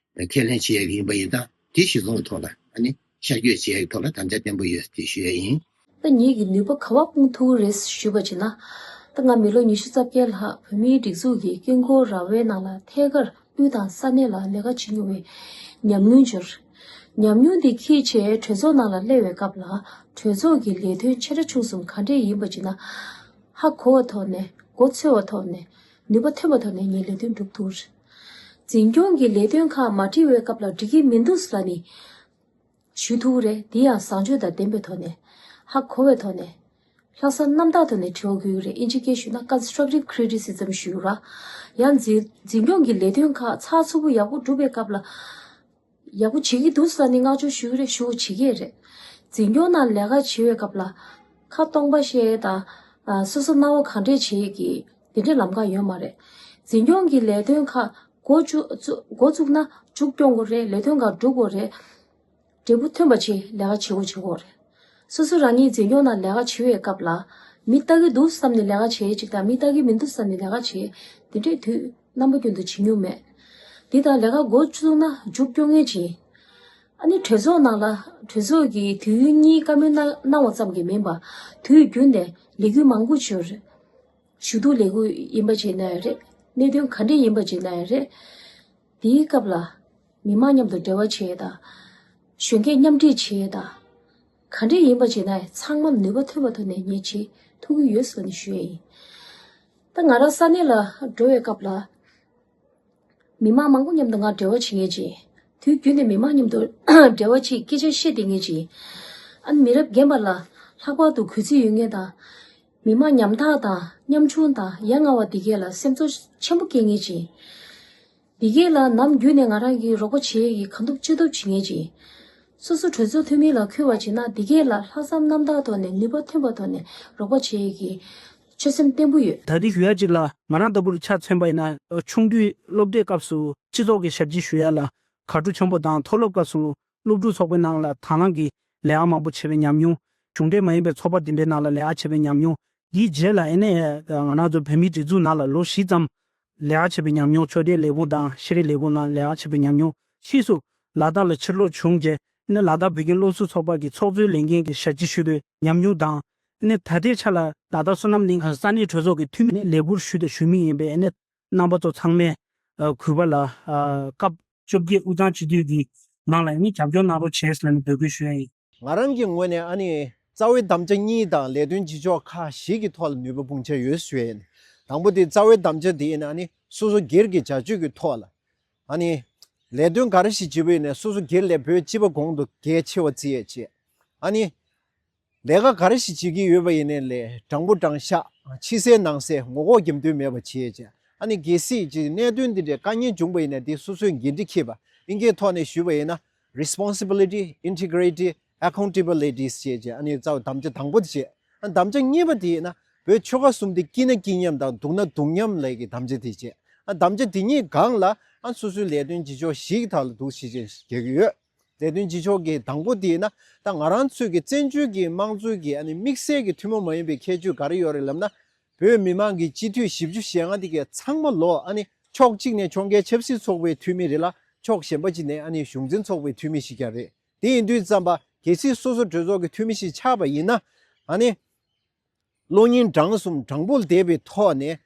ཁས་ལེན་བྱེད་ཡ་གི་ཡིན་པ་ཡིན་ཙང་དེ་གཞི་བཟུང་གི་ཐོག་ལ་ཨ་ནི་ཤར་བསྐྱོད་བྱེད་ཡ་གི་ཐོག་ལ་དམ་བཅའ་བརྟན་པོ་ཡོད་ཅེས་ཞུ་ཡ་ཡིན། ད་ངེད་ཀྱི་ནུས་པ་ག་པར་སྤུངས་ཐུབ་ཀྱི་རེད་ཞུས་པ་བྱས་ན། ད་ང་མི་ལོ་ཉི་ཤུ་རྩ་བརྒྱད་ལྷག་བོད་མིའི་སྒྲིག་འཛུགས་ཀྱི་དཀྱིལ་འཁོར་ར་བའི་ནང་ལ་ཐད་ཀར་དབུས་དང་ས་གནས་ལ་ལས་ཀ་བྱེད་མྱོང་བའི་ཉམས་མྱོང་འབྱོར། ཉམས་མྱོང་འདི་འཁྱེར་བྱས་གྲོས་ཚོགས་ནང་ལ་སླེབས་པའི་སྐབས་ལ་གྲོས་ཚོགས་ཀྱི་ལས་དོན་ཆེ་ཕྲ་ཆུང་གསུམ་ག་འདྲས་ཡིན་པ་བྱས་ན། ཧ་གོ་བའི་ཐོག་ནས་མགོ་ཚོས་པའི་ཐོག་ནས་ནུས་པ་ཐོན་པའི་ཐོག་ནས་ངས་ལས་དོན་སྒྲུབ་ཐུབ་རེད། འཛིན་སྐྱོང་གི་ལས་དོན་ཁག་མ་འགྲིག་པའི་སྐབས་ལ་འགྲིག་གི་མི་འདུག་ཟེར་ལབ་ནས་ཞུ་ཐུབ་ཀྱི་རེད། དེ་ཡང་བཟང་སྤྱོད་དང་ལྡན་པའི་ཐོག་ནས་ཧ་གོ་བའི་ཐོག་ནས་ལྷག་བསམ་རྣམ་དག་ཐོག་ནས་དྲི་བ་འགོད་ཀྱི་རེད། ཨིན་ཇི་སྐད་ཞུས་ན་constructive criticism ཞུ་ར། ཡང་འཛིན་འཛིན་སྐྱོང་གི་ལས་དོན་ཁག་ཚགས་ཚུད་པོ་ཡག་པོ་སྒྲུབ་པའི་སྐབས་ལ་ཡག་པོ་བྱེད་ཀྱི་འདུག་ཟེར་ནས་བསྔགས་བརྗོད་ཞུ་གི་རེད། ཞུ་བྱེད་ཀྱི་རེད། འཛིན་སྐྱོང་ནང་ལས་ཀ་བྱེད་པའི་སྐབས་ལ་ཁ་སྟོང་པ་བཤད་དང་། ཨ་སོ་སོ་སྣང་བ་གང་འདྲས་བྱེད་ཀྱི་དེ་འདྲའི་ལམ་ཁ་ཡོད་མ་རེད། འཛིན་སྐྱོང་གི་ལས་དོན་ཁག་འགོ་བཙུགས་འགོ་བཙུགས་ན་མཇུག་སྐྱོང་དགོས་རེད། ལས་དོན་ཁག་སྒྲུབ་དགོས་རེད། འབྲས་བུ་ཐོན་པ་བྱེད་ལས་ཀ་བྱེད་དགོས་བྱེད་དགོས་རེད། སོ་སོ་རང་ཉིད་འཛིན་སྐྱོང་ནང་ལས་ཀ་བྱེད་པའི་སྐབས་ལ་མི་ལྟ་གི་འདུག་བསམ་ནས་ལས་ཀ་བྱེད་ཅིག་དང་མི་ལྟ་གི་མི་འདུག་བསམ་ནས་ལས་ཀ་བྱེད་དེ་འདྲས་དུས་རྣམ་པ་ཀུན་ཏུ་བྱེད་མྱོང་མེད། འདི་དང་ལས་ཀ་འགོ་བཙུགས་ན་མཇུག་སྐྱོང་མཁན་ཅིག་ཨ་ནི་གྲོས་ཚོགས་ནང་ལ་གྲོས་ཚོགས་ཀྱི་དུས་ཡུན་གཉིས་བཀའ་མོལ་གནང་གནང་བ་ཙམ་གྱིས་མིན་པ་དུས་རྒྱུན་ནས་ལས་འགུལ་མང་པོ་བྱོས་རེད། ཞུ་གཏུག་ལས་འགུལ་ཡིན་པ་བྱས་ན་ཡང་རེད། གནད་དོན་ག་འདྲས་ཡིན་པ་བྱས་ན་ཡང་རེད། དེའི་སྐབས་ལ་མི་མང་མཉམ་དུ་འབྲེལ་བ་བྱེད་ཡས་དང་། གཞོན་སྐྱེས་མཉམ་འཁྲིད་བྱེད་ཡས་དང་། ག་འདྲས་ཡིན་པ་བྱས་ན་ཡང་ཚང་མ་ནུས་པ་ཐོན་པ་ཐོག་ནས་ངས་བྱེད་ཐུབ་ཀྱི་ཡོད་ཟེར་ནས་ཞུ་ཡས་ཡིན། ད་ང་རང་ས་གནས་ལ་འགྲོ་བའི་སྐབས་ལ། མི་མང་མང་པོ་མཉམ་དུ་ང་འབྲེལ་བ་བྱེད་མཁན་ཅིག་དུས་རྒྱུན་ནས་མི་མང་མཉམ་དུ་འབྲེལ་བ་བྱེད་སྐད་ཆ་བཤད་བསྡད་མཁན་ཅིག་ཨ་ནི་མི་རབས་རྒན་པ་ལ་ལྷག་པར་དུ་གུས་བརྩི་ཡོད་མཁན་དང་། མི་མང་ཉམ་ཐག་དང་ཉམ་ཆུང་དང་ཡ་ང་བ་འདི་གས་ལ་སེམས་ཚོར་ཆེན་པོ་སྐྱེ་ངེས་ཅིང་། འདི་གས་ལ་ནམ་རྒྱུན་ནས་ང་རང་གིས་རོགས་པ་བྱེད་ཡས་ཀྱི་གང་ཐུབ་ཅི་ཐུབ་བྱེད་ངེས་ཅིང་། སོ་སོ་གྲོས་ཚོགས་འཐུས་མི་ལ་འཁོད་པ་བྱས་ན་འདི་གས་ལ་ལྷག་བསམ་རྣམ་དག་ཐོག་ནས་ནུས་པ་ཐོན་པ་ཐོག་ནས་རོགས་པ་བྱེད་ཡས་ཀྱི་ཆོད་སེམས་བརྟན་པོ་ཡོད། ད་ལྟའི་ཞུ་ཡ་གཅིག་ལ་ང་རང་ལྟ་བུར་ཆ་མཚོན་པ་ཡིན་ན་ཆུང་དུས་སློབ་གྲྭའི་སྐབས་སུ་སྤྱི་ཚོགས་ཀྱི་ཞབས་ཕྱི་ཞུ་ཡ་ལ་དགའ་སྤྲོ་ཆེན་པོ་དང་། མཐོ་སློབ་སྐབས་སུ་སློབ་ཕྲུག་ཚོགས་པའི་ནང་ལ་དང་བླངས་ཀྱིས་ལས་ཀ་མང་པོ་བྱས་པའི་ཉམས་མྱོང་། གཞུང་འབྲེལ་མ་ཡིན་པའི་ཚོགས་པ་འདི་འདྲའི་ནང་ལ་ལས་ཀ་བྱས་པའི་ཉམས་མྱོང་། དེའི་རྗེས་ལ་ཨེ་ནས་ང་རང་ཚོ་བོད་མིའི་སྒྲིག་འཛུགས་ནང་ལ་ལོ་བཞི་ཙམ་ལས་ཀ་བྱས་པའི་ཉམས་མྱོང་། ཆོས་དད་ལས་ཁུངས་དང་ཤེས་རིག་ལས་ཁུངས་ནང་ལས་ཀ་བྱས་པའི་ཉམས་མྱོང་། ཕྱིས་སུ་ལ་དྭགས་ལ་ཕྱིར་ལོག་བྱུང་རྗེས་ནས་ལ་དྭགས་བོད་ཁྱིམ་སློབ་ཟུར་ཚོགས་པ་གི་ཚོགས་གཙོའི་ལས་འགན་གྱི་ཞབས་ཕྱི་ཞུས་པའི་ཉམས་མྱོང་དང་། ཨེ་ནས་ད་ལྟའི་ཆ་ལ་ལ་དྭགས་བསོད་ནམས་གླིང་ས་གནས་གྲོས་ཚོགས་ཀྱི་འཐུས་མི་ནས་ལས་ཁུར་ཞུས་དང་ཞུ་མུས་ཡིན་པས། ཨེ་ནས་རྣམ་པ་ཚོ་ཚང་མས་གུས་པ་ལ་སྐབས་བཅོ་བརྒྱད་དབུས་གཙང་སྤྱི་འཐུས་ཀྱི་ནང་ལ་ཨེ་ནས་རྒྱབ་སྐྱོར་གནང་རོགས་བྱེད་ཟེར་ནས་འབོད་སྐུལ་ཞུ་ཡ་ཡིན། ང་རང་གི་ངོས་ནས་ཨ་ནི་རྩ་བའི་དམ་བཅའ་གཉིས་དང་ལས་དོན་བྱེད་ཕྱོགས་ཁག་བཞི་གི་ཐོག་ལ་ནུས་པ་སྤུངས་ཆ་ཡོད་ཞུ་ཡ་ཡིན། དང་པོ་དེ་རྩ་བའི་དམ་བཅའ་དེ་ཡིན་ན་ཨ་ནི་སོ་སོ་སྒེར་གྱི་བྱ་སྤྱོད་ཀྱི་ཐོག་ལ་ཨ་ནི་ལས་དོན་ག་རེ་ཞིག་བྱེད་པ་ཡིན་ན་སོ་སོ་སྒེར་ལས་བོད་སྤྱི་པ་གོང་དུ་གལ་ཆེ་བ་བརྩི་ཡས་བྱེད། ཨ་ནི་ལས་ཀ་ག་རེ་ཞིག་བྱེད་ཀྱི་ཡོད་པ་ཡིན་ནའི་ལས་དྲང་པོ་དྲང་བཞག་ཕྱི་གསལ་ནང་གསལ་ངོ་ལྐོག་རྒྱབ་མདུན་མེད་པ་བྱེད་ཡས་བྱེད། ཨ་ནི་གལ་སྲིད་ཅིག་གནད་དོན་འདི་འདྲའི་དཀའ་ངལ་བྱུང་པ་ཡིན་ན་དེ་སོ་སོས་འགན་འཁྲི་འཁྱེར་བ། ཨིན་སྐད་ཐོག་ནས་ཞུས་པ་ཡིན་ན་responsibility, integrity, accountability ཞེས་བྱས། ཨ་ནི་རྩ་བ་དམ་བཅའ་དང་པོ་དེ་བྱས། ཨ་དམ་བཅའ་གཉིས་པ་དེ་ཡིན་ན་བོད་ཆོལ་ཁ་གསུམ་དེ་སྐྱིད་ན་སྐྱིད་མཉམ་དང་སྡུག་ན་སྡུག་མཉམ་ལས་ཀྱི་དམ་བཅའ་དེ་བྱས། ཨ་དམ་བཅའ་དེ་གཉིས་སྒང་ལ་ཨ་སོ་སོའི་ལས་དོན་བྱེད་ཕྱོགས་བཞི་གི་ཐོག་ལ་འདུག་ཞེས་བྱས་རྒྱག་གི་ཡོད། ལས་དོན་བྱེད་ཕྱོགས་ཀྱི་དང་པོ་དེ་ཡིན་ན་ད་ང་རང་ཚོའི་གི་བཙན་བྱོལ་གྱི་དམངས་གཙོའི་གི་ཨ་ནི་དམིགས་བསལ་གྱི་ཐུན་མོང་མ་ཡིན་པའི་ཁྱད་ཆོས་ག་རེ་ཡོད་རེད་ལབ་ན། བོད་མི་མང་གི་སྤྱི་འཐུས་བཞི་བཅུ་ཞེ་ལྔ་དེ་གས་ཚང་མ་ལོ་ཨ་ནི་ཕྱོགས་གཅིག་ནས་ཕྱོགས་འགལ་ཆབ་སྲིད་ཚོགས་པའི་འཐུས་མི་རེད་ལ། ཕྱོགས་གཞན་པ་གཅིག་ནས་ཨ་ནི་གཞུང་འཛིན་ཚོགས་པའི་འཐུས་མི་ཞིག་ཀྱང་རེད། དེ་ཡིན་དུས་ཙམ་པ་གལ་སྲིད་སོ་སོ་གྲོས་ཚོགས་ཀྱི་འཐུས་མི་ཞིག་ཆགས་པ་ཡིན་ན་ཨ་ནི། བློ་སྙིང་བྲང་གསུམ་དྲང་པོར་བསྡད་པའི་ཐོག་ནས།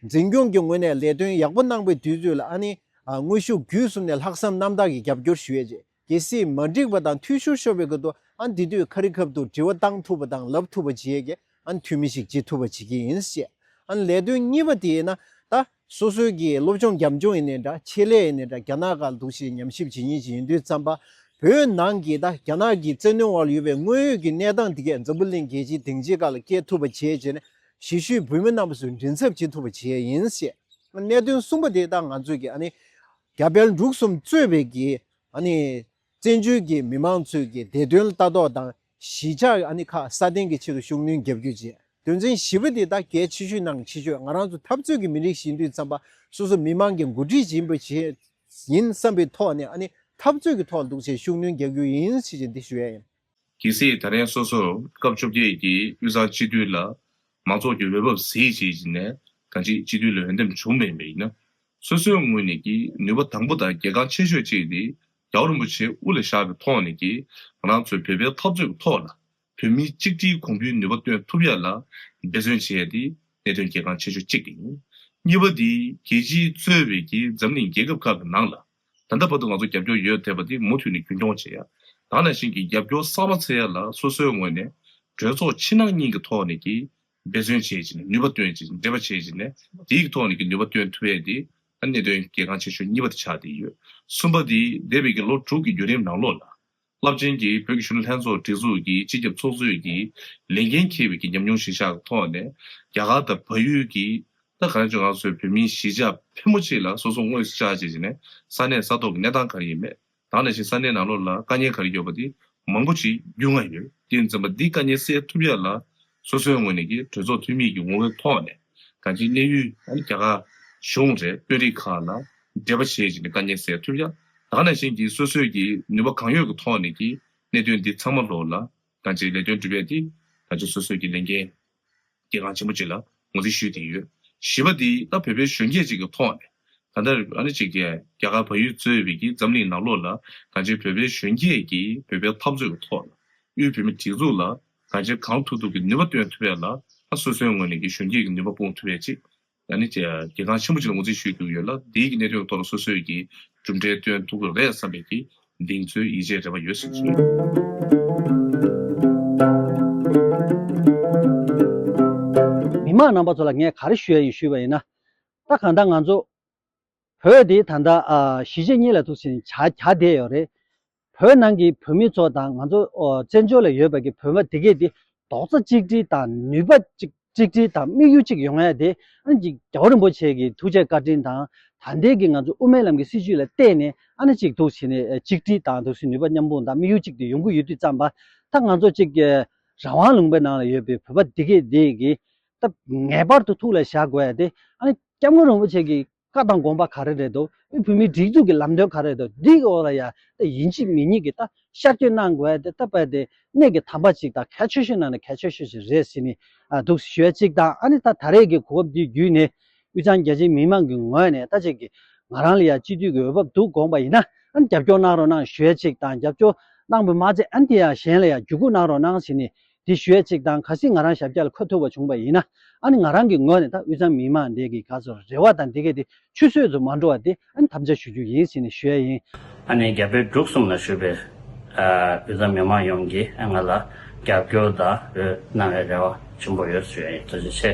འཛིན་སྐྱོང་གི་ངོས་ནས་ལས་དོན་ཡག་པོ་གནང་པའི་དུས་ཚོད་ལ་ཨ་ནི། ཨ་དངོས་ཤུགས་བརྒྱུད་གསུམ་ནས་ལྷག་བསམ་རྣམ་དག་གིས་རྒྱབ་སྐྱོར་ཞུ་ཡས་བྱས། གལ་སྲིད་མ་འགྲིག་པ་དང་འཐུས་ཤོར་ཤོར་བའི་སྐབས་དུ་ཨ་དེ་དུས་ཁ་རི་ཁ་ཐུག་དྲི་བ་བཏང་ཐུབ་པ་དང་ལབ་ཐུབ་པ་བྱེད་ཡས་ཀྱི་ཨ་འཐུས་མི་ཞིག་བྱེད་ཐུབ་པ་བྱེད་ཀྱི་ཡིན་ཞེས། ཨ་ལས་དོན་གཉིས་པ་དེ་ཡིན་ན་ད་སོ་སོའི་གི་སློབ་སྦྱོང་རྒྱབ་ལྗོངས་ཡིན་ནའི་འདྲ། ཆེད་ལས་ཡིན་ནའི་འདྲ། རྒྱ་ནག་སྒང་ལ་འདུག་སེ་ཉམས་ཞིབ་བྱེད་མཁན་ཞིག་ཡིན་དུས་ཙམ་པ། བོད་ནང་གི་ད་རྒྱ་ནག་གི་བཙན་གནོན་འོག་ལ་ཡོད་པའི་དངོས་ཡོད་ཀྱི་གནས་སྟངས་དེ་གས་འཛམ་བུ་གླིང་རྒྱལ་སྤྱིའི་སྡིངས་ཆའི་སྒང་ལ་སྐྱེལ་ཐུབ་པ་བྱས་བྱས་ནས་གཞིས་བཞུགས་བོད་མི་རྣམ་པ་ཚོའི་མགྲིན་ཚབ་བྱེད་ཐུབ་པ་བྱས་ཡིན་ཞེས། གནད་དོན་གསུམ་པ་དེ་ད་ང་ཚོས་ཀྱི་ཨ་ནི་རྒྱ་བལ་འབྲུག་གསུམ་གཙོས་པའི་གི་ཨ་ནི་བཙན་བྱོལ་གྱི་མི་མང་ཚོས་ཀྱི་བདེ་དོན་ལ་ལྟ་རྟོག་དང་གཞིས་ཆགས་ཨ་ནི་ཁག་སྲ་བརྟན་གྱི་ཆེད་དུ་ཤུགས་སྣོན་རྒྱབ་སྐྱོར་བྱས། དོན་ཚན་བཞི་པ་དེ་ད་གལ་ཆེ་ཤོས་ནང་ཆེ་ཤོས། ང་རང་ཚོ་འཐབ་རྩོད་ཀྱི་མི་རིགས་ཤིག་ཡིན་དུས་ཙམ་པ་སོ་སོ་མི་མང་གི་འགོ་ཁྲིད་ཡིན་པ་བྱས་ཡིན་བསམ་པའི་ཐོག་ནས་ཨ་ནི་འཐབ་རྩོད་ཀྱི་ཐོག་འདུག་སེ་ཤུགས་སྣོན་རྒྱག་རྒྱུ་ཡིན་ཞེས་ཀྱི་འདི་ཞུ་ཡ་ཡིན། གལ་སྲིད་ད་རེས་སོ་སོ་སྐབས་བཅོ་བརྒྱད་ཀྱི་དབུས་གཙང་སྤྱི་འཐུས་ལ་མང་ཚོགས་ཀྱི་འོས་བབ་གཟིགས་བྱས་ནས་གང་ཅི་སྤྱི་འཐུས་ལ་འོས་འདེམས་བྱུང་མེད་པ་ཡིན་ན། སོ་སོའི་ངོས་ནས་ཀྱི་ནུས་པ་དང་པོ་དང་གལ་འགངས་ཆེ་ཤོས་གཅིག་དེ་རྒྱལ་བ་རིན་པོ་ཆེ་དབུ་ལ་བཞག་པའི་ཐོག་ནས་ཀྱི་ང་རང་ཚོའི་བོད་པའི་འཐབ་རྩོད་ཀྱི་ཐོག་ལ་བོད་མིའི་གཅིག་སྒྲིལ་གོང་བུའི་ནུས་པ་བཏོན་ཐུབ་ཡ་ལ་འབད་བརྩོན་བྱེད་ཡ་དེ་གནད་དོན་གལ་འགངས་ཆེ་ཤོས་གཅིག་དེ་ཡིན། གཉིས་པ་དེ་རྒྱལ་སྤྱིའི་གཙོས་པའི་གི་འཛམ་གླིང་རྒྱལ་ཁབ་ཁག་གི་ནང་ལ་ད་ལྟ་བར་དུ་ང་ཚོ་རྒྱབ་སྐྱོར་ཡོད་བསྡད་པ་དེ་མུ་མཐུད་ནས་རྒྱུན་འཁྱོངས་བྱེད་ཡ། ད་ག་ནང་བཞིན་གྱི་རྒྱབ་སྐྱོར་གསར་པ་འཚོལ་ཡ་ལ་སོ་སོའི་ངོས་ནས་གྲོས་ཚོགས་ཕྱི་ནང་གཉིས་ཀྱི་ཐོག་ནས་ཀྱི་འབད་བརྩོན་བྱེད་བྱས་ནས་ནུས་པ་བཏོན་བྱས་འབྲེལ་བ་བྱེད་བྱས་ནས་དེའི་ཐོག་ནས་ཀྱི་ནུས་པ་བཏོན་ཐུབ་ཡས་དེ་ཨ་གནད་དོན་གལ་འགངས་ཆེ་ཤོས་གཉིས་པ་དེ་ཆགས་བསྡད་ཡོད། གསུམ་པ་དེ་འདས་པའི་གི་ལོ་དྲུག་གི་བརྒྱུད་རིམ་ནང་ལོགས་ལ། རླབས་ཆེན་གྱི་བོད་ཀྱི་གཞོན་ནུ་ལྷན་ཚོགས་སྒྲིག་འཛུགས་ཀྱི་སྤྱི་ཁྱབ་ཚོགས་གཙོས་ཀྱི་ལས་འགན་འཁྱེར་བའི་གི་ཉམས་མྱོང་གཞིར་བཞག་གི་ཐོག་ནས་རྒྱ་གར་དང་བལ་ཡུལ་གྱི་ད་གང་ལྟར་ང་ཚོའི་བོད་མིའི་གཞིས་ཆགས་ཕལ་མོ་ཆེ་ལ་སོ་སོ་དངོས་སུ་བཅར་བྱས་ནས་ས་གནས་ས་ཐོག་གི་གནས་སྟངས་ག་རེ་ཡིན་མེད། ད་ག་ནང་བཞིན་ས་གནས་ནང་ལོགས་ལ་དཀའ་ངལ་ག་རེ་ཡོད་པ་དེ་མང་པོ་ཅིག་རྒྱུས་མངའ་ཡོད། དེ་ཡིན་ཙམ་པ་འདི་དཀའ་ངལ་སེལ་ཐུབ་ཡ་ལ་སོ་སོའི་ངོས་ནས་ཀྱི་གྲོས་ཚོགས་འཐུས་མི་གི་ངོ་བོའི་ཐོག་ནས་གང་ཅིའི་གནས་ཡུལ་ཨ་ནི་རྒྱ་གར་གཞུང་རེད། དཔོན་རིགས་ཁག་ལ་འབྲེལ་བ་བྱེད་བྱས་ནས་དཀའ་ངལ་སེལ་ཐུབ་ཡ། ད་ག་ནང་བཞིན་གྱི་སོ་སོའི་གི་ནུས་པ་གང་ཡོད་ཀྱི་ཐོག་ནས་ཀྱི་གནད་དོན་འདི་ཚང་མ་ལོགས་ལ་གང་ཅིའི་ལས་དོན་སྒྲུབ་ཡ་དེ་གང་ཅིའི་སོ་སོའི་གི་ལས་འགན་གལ་འགངས་ཆེན་པོ་ཅིག་ལ་ངོས་འཛིན་ཞུས་བསྡད་ཡོད། བཞི་པ་དེ་ད་བོད་པའི་གཞོན་སྐྱེས་ཅིག་གི་ཐོག་ནས་ད་ལྟ་ཨ་ནི་ཅིག་གི་རྒྱ་གར་བལ་ཡུལ་གཙོས་པའི་གི་འཛམ་གླིང་ནང་ལོགས་ལ་གང་ཅིའི་བོད་པའི་གཞོན་སྐྱེས་ཀྱིས་བོད་པའི་འཐབ་རྩོད་ཀྱི་ཐོག་ལ་དབུས་བོད་མི་སྒྲིག་འཛུགས་ལ་གང་ཅིའི་གང་ཐུབ་ཐུབ་ཀྱི་ནུས་པ་བཏོན་ཐུབ་ཡ་ལ་ཨ་སོ་སོའི་ངོས་ནས་ཀྱི་གཞོན་སྐྱེས་ཀྱི་ནུས་པ་སྤུངས་ཐུབ་ཡ་ཅིག་ཨ་ནི་ཅིག་གལ་འགངས་ཆེན་པོ་ཅིག་ལ་ངོས་འཛིན་ཞུས་བསྡད་ཡོད་ལ། འདིའི་གི་གནད་དོན་ཐོག་ལ་སོ་སོས་ཀྱི་གྲུབ་འབྲས་སྟོན་ཐུབ་ཀྱི་རེད་བསམ་པའི་གི་གདེང་ཚོད་ཡིད་ཆེས་རེ་བ་ཡོད་ཟེར་ཞུ། མི་མང་རྣམ་པ་ཚོ་ལ་ངས་ག་རེ་ཞུ་ཡ་ཡིན་ཞུས་པ་ཡིན་ན། ད་གང་ལྟར་ང་ཚོ་བོད་འདི་ད་ལྟ་ཨ་གཞིས་བྱེས་གཉིས་ལ་ཐུག་ཕྱིན་བྱ་བྱ་བསྡད་ཡོད་རེད། བོད་ནང་གི་བོད་མི་ཚོ་དང་ང་ཚོ་ཨོ་བཙན་བྱོལ་ལ་ཡོད་པའི་གི་བོད་པ་དེ་གས་དེ་རྡོག་རྩ་གཅིག་སྒྲིལ་དང་ནུས་པ་གཅིག་ གཅིག་སྒྲིལ་དང་དམིགས་ཡུལ་གཅིག་ཡོང་ཡ་དེ་ཨ་ནི་ཅིག་རྒྱལ་བ་རིན་པོ་ཆེ་གི་ཐུགས་རྗེ་བཀའ་དྲིན་དང་ད་ལྟའི་གི་ང་ཚོ་དབུ་མའི་ལམ་གྱི་སྲིད་བྱུས་ལ་བལྟས་ནས་ཨ་ནི་ཅིག་འདུག་བྱས་ནས་གཅིག་སྒྲིལ་དང་འདུག་སེ་ནུས་པ་མཉམ་སྤུངས་དང་དམིགས་ཡུལ་གཅིག་དེ་ཡོང་གི་ཡོད་དུས་ཙམ་པ་ད་ང་ཚོ་ཅིག་རང་དབང་ལུང་པའི་ནང་ལ་ཡོད་པའི་བོད་པ་འདི་གས་འདི་གི་ད་ངེས་པར་དུ་ཐུགས་ལ་བཞག་དགོས་ཡ་དེ་ཨ་ནི་སྐྱབས་མགོན་རིན་པོ་ཆེ་གི་བཀའ་དང་དགོངས་པ་ག་རེ་རེད་འདུག་ཨེ་བོད་མིའི་སྒྲིག་འཛུགས་ཀྱི་ལམ་སྟོན་ག་རེ་རེད་འདུག་འདི་གི་འོག་ལ་ཡ་ད་ཡིན་གཅིག་མིན་གཉིས་ཀྱི་ད་ཤར་བསྐྱོད་གནང་དགོས་ཡ་དེ་ད་དཔེ་དེ་གནད་ཀྱི་དམ་པ་ཅིག་དང་གལ་ཆེ་ཤོས་ནང་ནས་གལ་ཆེ་ཤོས་ཤིག་རེད་ཟེར་ནས་ཨ་འདུག་ཞུ་ཡ་ཅིག་དང་ཨ་ནི་ད་ད་རེས་ཀྱི་གོ་སྐབས་འདི་བརྒྱུད་ནས་དབུས་གཙང་རྒྱ་ཆེའི་མི་མང་གི་ངོས་ནས་ད་ཅིག་གི་ང་རང་ལ་ཡ་སྤྱི་འཐུས་ཀྱི་འོས་བབ་འདུག་དགོངས་པ་ཡིན་ན་ཨ་ནི་རྒྱབ་སྐྱོར་གནང་རོགས་གནང་ཞུ་ཡ་ཅིག་དང་རྒྱབ་སྐྱོར་གནང་བ་མ་ཚད་ཨ་ནི་དེ་ཡང་གཞན་ལ་ཡང་བརྒྱུད་སྐུར་གནང་རོགས་གནང་ཟེར་ནས་དེ་ཞུ་ཡ་ཅིག་དང་གལ་སྲིད་ང་རང་ཞབས་བཀྱག་ལ་འཁོད་ཐུབ་པ་བྱུང་བ་ཡིན་ན་ཨ་ནི་ང་རང་གི་ངོས་ནས་ད་དབུས་གཙང་མི་མང་འདི་གི་ག་ཚོད་རེ་བ་དང་འདི་གས་དེ་ཆུད་ཟོས་སུ་མ་འགྲོ་བ་དེ་ཨ་ནི་དམ་བཅའ་ཞུ་རྒྱུ་ཡིན་ཟེར་ནས་ཞུ་ཡ་ཡིན། ཨ་ནི་རྒྱ་བལ་འབྲུག་གསུམ་ལ་བཞུགས་པའི་ཨ་དབུས་གཙང་མི་མང་ཡོངས་ཀྱིས་ཨ་ང་ལ་རྒྱབ་སྐྱོར་དང་འོས་གནང་བའི་རེ་བ་ཆེན་པོ་ཡོད་ཞུ་ཡ་ཡིན། ཐུགས་རྗེ་ཆེ།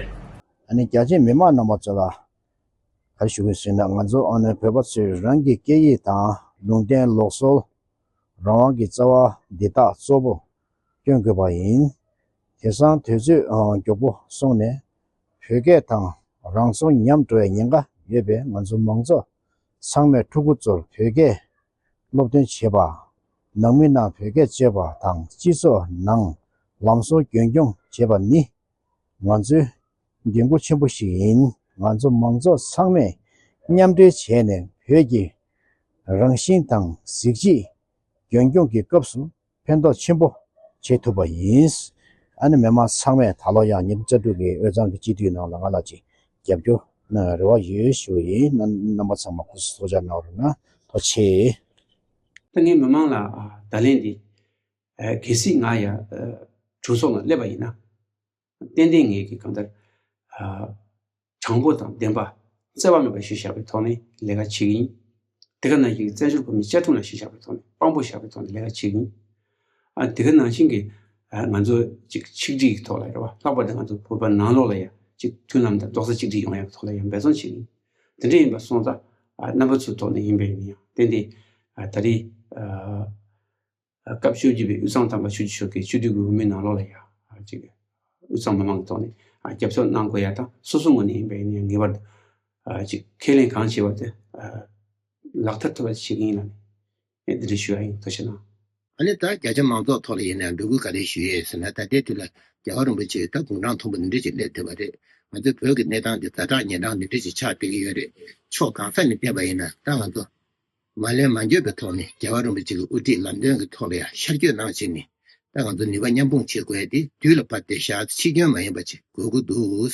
ཨ་ནི་རྒྱ་ཆེའི་མི་མང་རྣམ་པ་ཚོ་ལ་ག་རེ་ཞུ་དགོས་ཟེར་ན་ང་ཚོ་ཨ་ནི་བོད་པ་ཚོས་རང་གི་སྐད་ཡིག་དང་ལུང་བསྟན་ལུགས་སྲོལ་རང་དབང་གི་རྩ་བ་འདི་དག་གཙོ་བོ་སྐྱོང་དགོས་པ་ཡིན། དེང་སང་དུས་ཚོད་མགྱོགས་པོ་སོང་ནས་བོད་སྐད་དང་རང་སྲོག་ཉམས་འགྲོ་བའི་ཉེན་ཁ་ཡོད་པས་ང་ཚོ་མང་ཚོགས་ཚང་མས་ཕྲུ་གུ་ཚོར་བོད་སྐད་སློབ་སྟོན་བྱེད་པ། ནང་མི་རྣམས་བོད་སྐད་སྤྱོད་པ་དང་སྤྱི་ཚོགས་ནང་ལམ་སྲོལ་རྒྱུན་སྐྱོང་བྱེད་པ་ནི་ང་ཚོའི་འགན་ཁུར་ཆེན་པོ་ཞིག་ཡིན། ང་ཚོ་མང་ཚོགས་ཚང་མས་མཉམ་འབྲེལ་བྱས་ནས་བོད་ཀྱི་རང་བཞིན་དང་གཟི་བརྗིད་རྒྱུན་སྐྱོང་གི་སྐབས་སུ་ཕན་ཐོགས་ཆེན་པོ་བྱེད་ཐུབ་པ་ཡིན། ཨ་ནི་མི་མང་ཚང་མས་ད་ལོ་ཡང་ཉིས་སྟོང་རྩ་དྲུག་གི་དབུས་གཙང་གི་སྤྱི་འཐུས་ནང་ལ་ང་ལ་ཅིག་རྒྱབ་སྐྱོར་གནང་བའི་རེ་བ་ཡོད་ཞུ་ཡིན། རྣམ་རྣམ་པ་ཚང་མ་སྐུ་གཟུགས་གསོག་འཇོག་གནང་རོགས་གནང་། ཐུགས་རྗེ་ཆེ། ད་ངས་མི་མང་ལ་ཨ་བརྡ་ལན་འདི་ཨ་གལ་སྲིད་ང་ཡ་ཨ་གྲོས་ཚོགས་ནང་སླེབས་པ་ཡིན་ན། ཏན་ཏན་ངེད་ཀྱིས་གང་ལྟར་ཨ་དྲང་པོ་དང་བདེན་པ་རྩོད་པ་མེད་པ་ཞིག་བཞག་པའི་ཐོག་ནས་ལས་ཀ་བྱེད་ཀྱི་ཡིན། དེ་ག་ནང་བཞིན་བཙན་བྱོལ་བོད་མིའི་བཅའ་ཁྲིམས་ལ་གཞི་བཞག་པའི་ཐོག་ནས་དཔང་པོ་བཞག་པའི་ཐོག་ནས་ལས་ཀ་བྱེད་ཀྱི་ཡིན། ཨ་དེ་ག་ནང་བཞིན་གྱི་ཨ་ང་ཚོ་ཅིག་ཆིག་སྒྲིལ་གྱི་ཐོག་ལ་རེད་བ། ལྷག་པར་དུ་ང་ཚོ་བོད་པ་ནང་ལོགས་ལ་ཡང་ཅིག་མཐུན་ལམ་དང་རྡོག་རྩ་གཅིག་སྒྲིལ་ཡོང་ཡག་ཐོག་ལ་ཡང་འབད་བརྩོན་བྱེད་ཀྱི་ཡིན། དེ་འདྲ་ཡིན་པ་སོང་ཙང་ཨ་རྣམ་པ་ཚོའི་ཐོག་ནས་ཡིན་པ་ཡིན་ན་ཡང་ཏན་ཏན་ཨ་ད་རེས་ཨ། སྐབས་བཅུ་བཞི་པའི་དབུས་གཙང་དམ་པ་ཆོས་ཀྱི་ཆོལ་ཁའི་སྤྱི་འཐུས་ཀྱི་འོས་མི་ནང་ལོགས་ལ་ཡང་ཅིག་དབུས་གཙང་མི་མང་གི་ཐོག་ནས་རྒྱབ་སྐྱོར་གནང་དགོས་ཡ་དང་སོ་སོ་ངོས་ནས་ཡིན་པ་ཡིན་ན་ངེས་པར་དུ་ཅིག་ཁས་ལེན་གང་བྱས་པ་དེ་ལག་བསྟར་ཐུབ་པ་བྱེད་ཀྱི་ཡིན་ལ་ནས་འདི་འདྲ་ཞུ་ཡ་ཡིན། ཐུགས་རྗེ་གནང་། ཨ་ནི་ད་རྒྱ་ཆེ་མང་ཚོགས་ཐོག་ལ་ཡིན་ན་འབོད་སྐུལ་ག་རེ་ཞུ་ཡས་ཟེར་ན་ད་ལྟའི་དུས་ལ་རྒྱལ་བ་རིན་པོ་ཆེ་ད་དགུང་གྲངས་མཐོན་པོ་འདི་འདྲ་ཞིག་སླེབས་བསྡད་པ་རེད། ང་ཚོའི་བོད་ཀྱི་གནས་སྟངས་འདི་ཛ་དྲག་ཉེན་དྲག་འདི་འདྲ་ཞིག་ཆགས་བསྡད་ཀྱི་ཡོད་རེད། ཕྱོགས་གང་ས་ནས་བལྟས་པ་ཡིན་ན་ད་ང་ཚོ་མ་ལན་མ་འགྱོད་པའི་ཐོག་ནས་རྒྱལ་བ་རིན་པོ་ཆེ་གི་དབུ་ཁྲིད་ལམ་སྟོན་གྱི་ཐོག་ལ་ཡང་ཤར་བསྐྱོད་གནང་བྱས་ནས་ད་ང་ཚོ་ནུས་པ་མཉམ་སྤུངས་བྱེད་དགོས་ཡ་དེ་དུས་ལ་བབ་སྟེ་བཞག་ཕྱི་སྐྱོན་མ་ཡིན་པ་ཅིག་དགོས་ཀྱི་འདུག་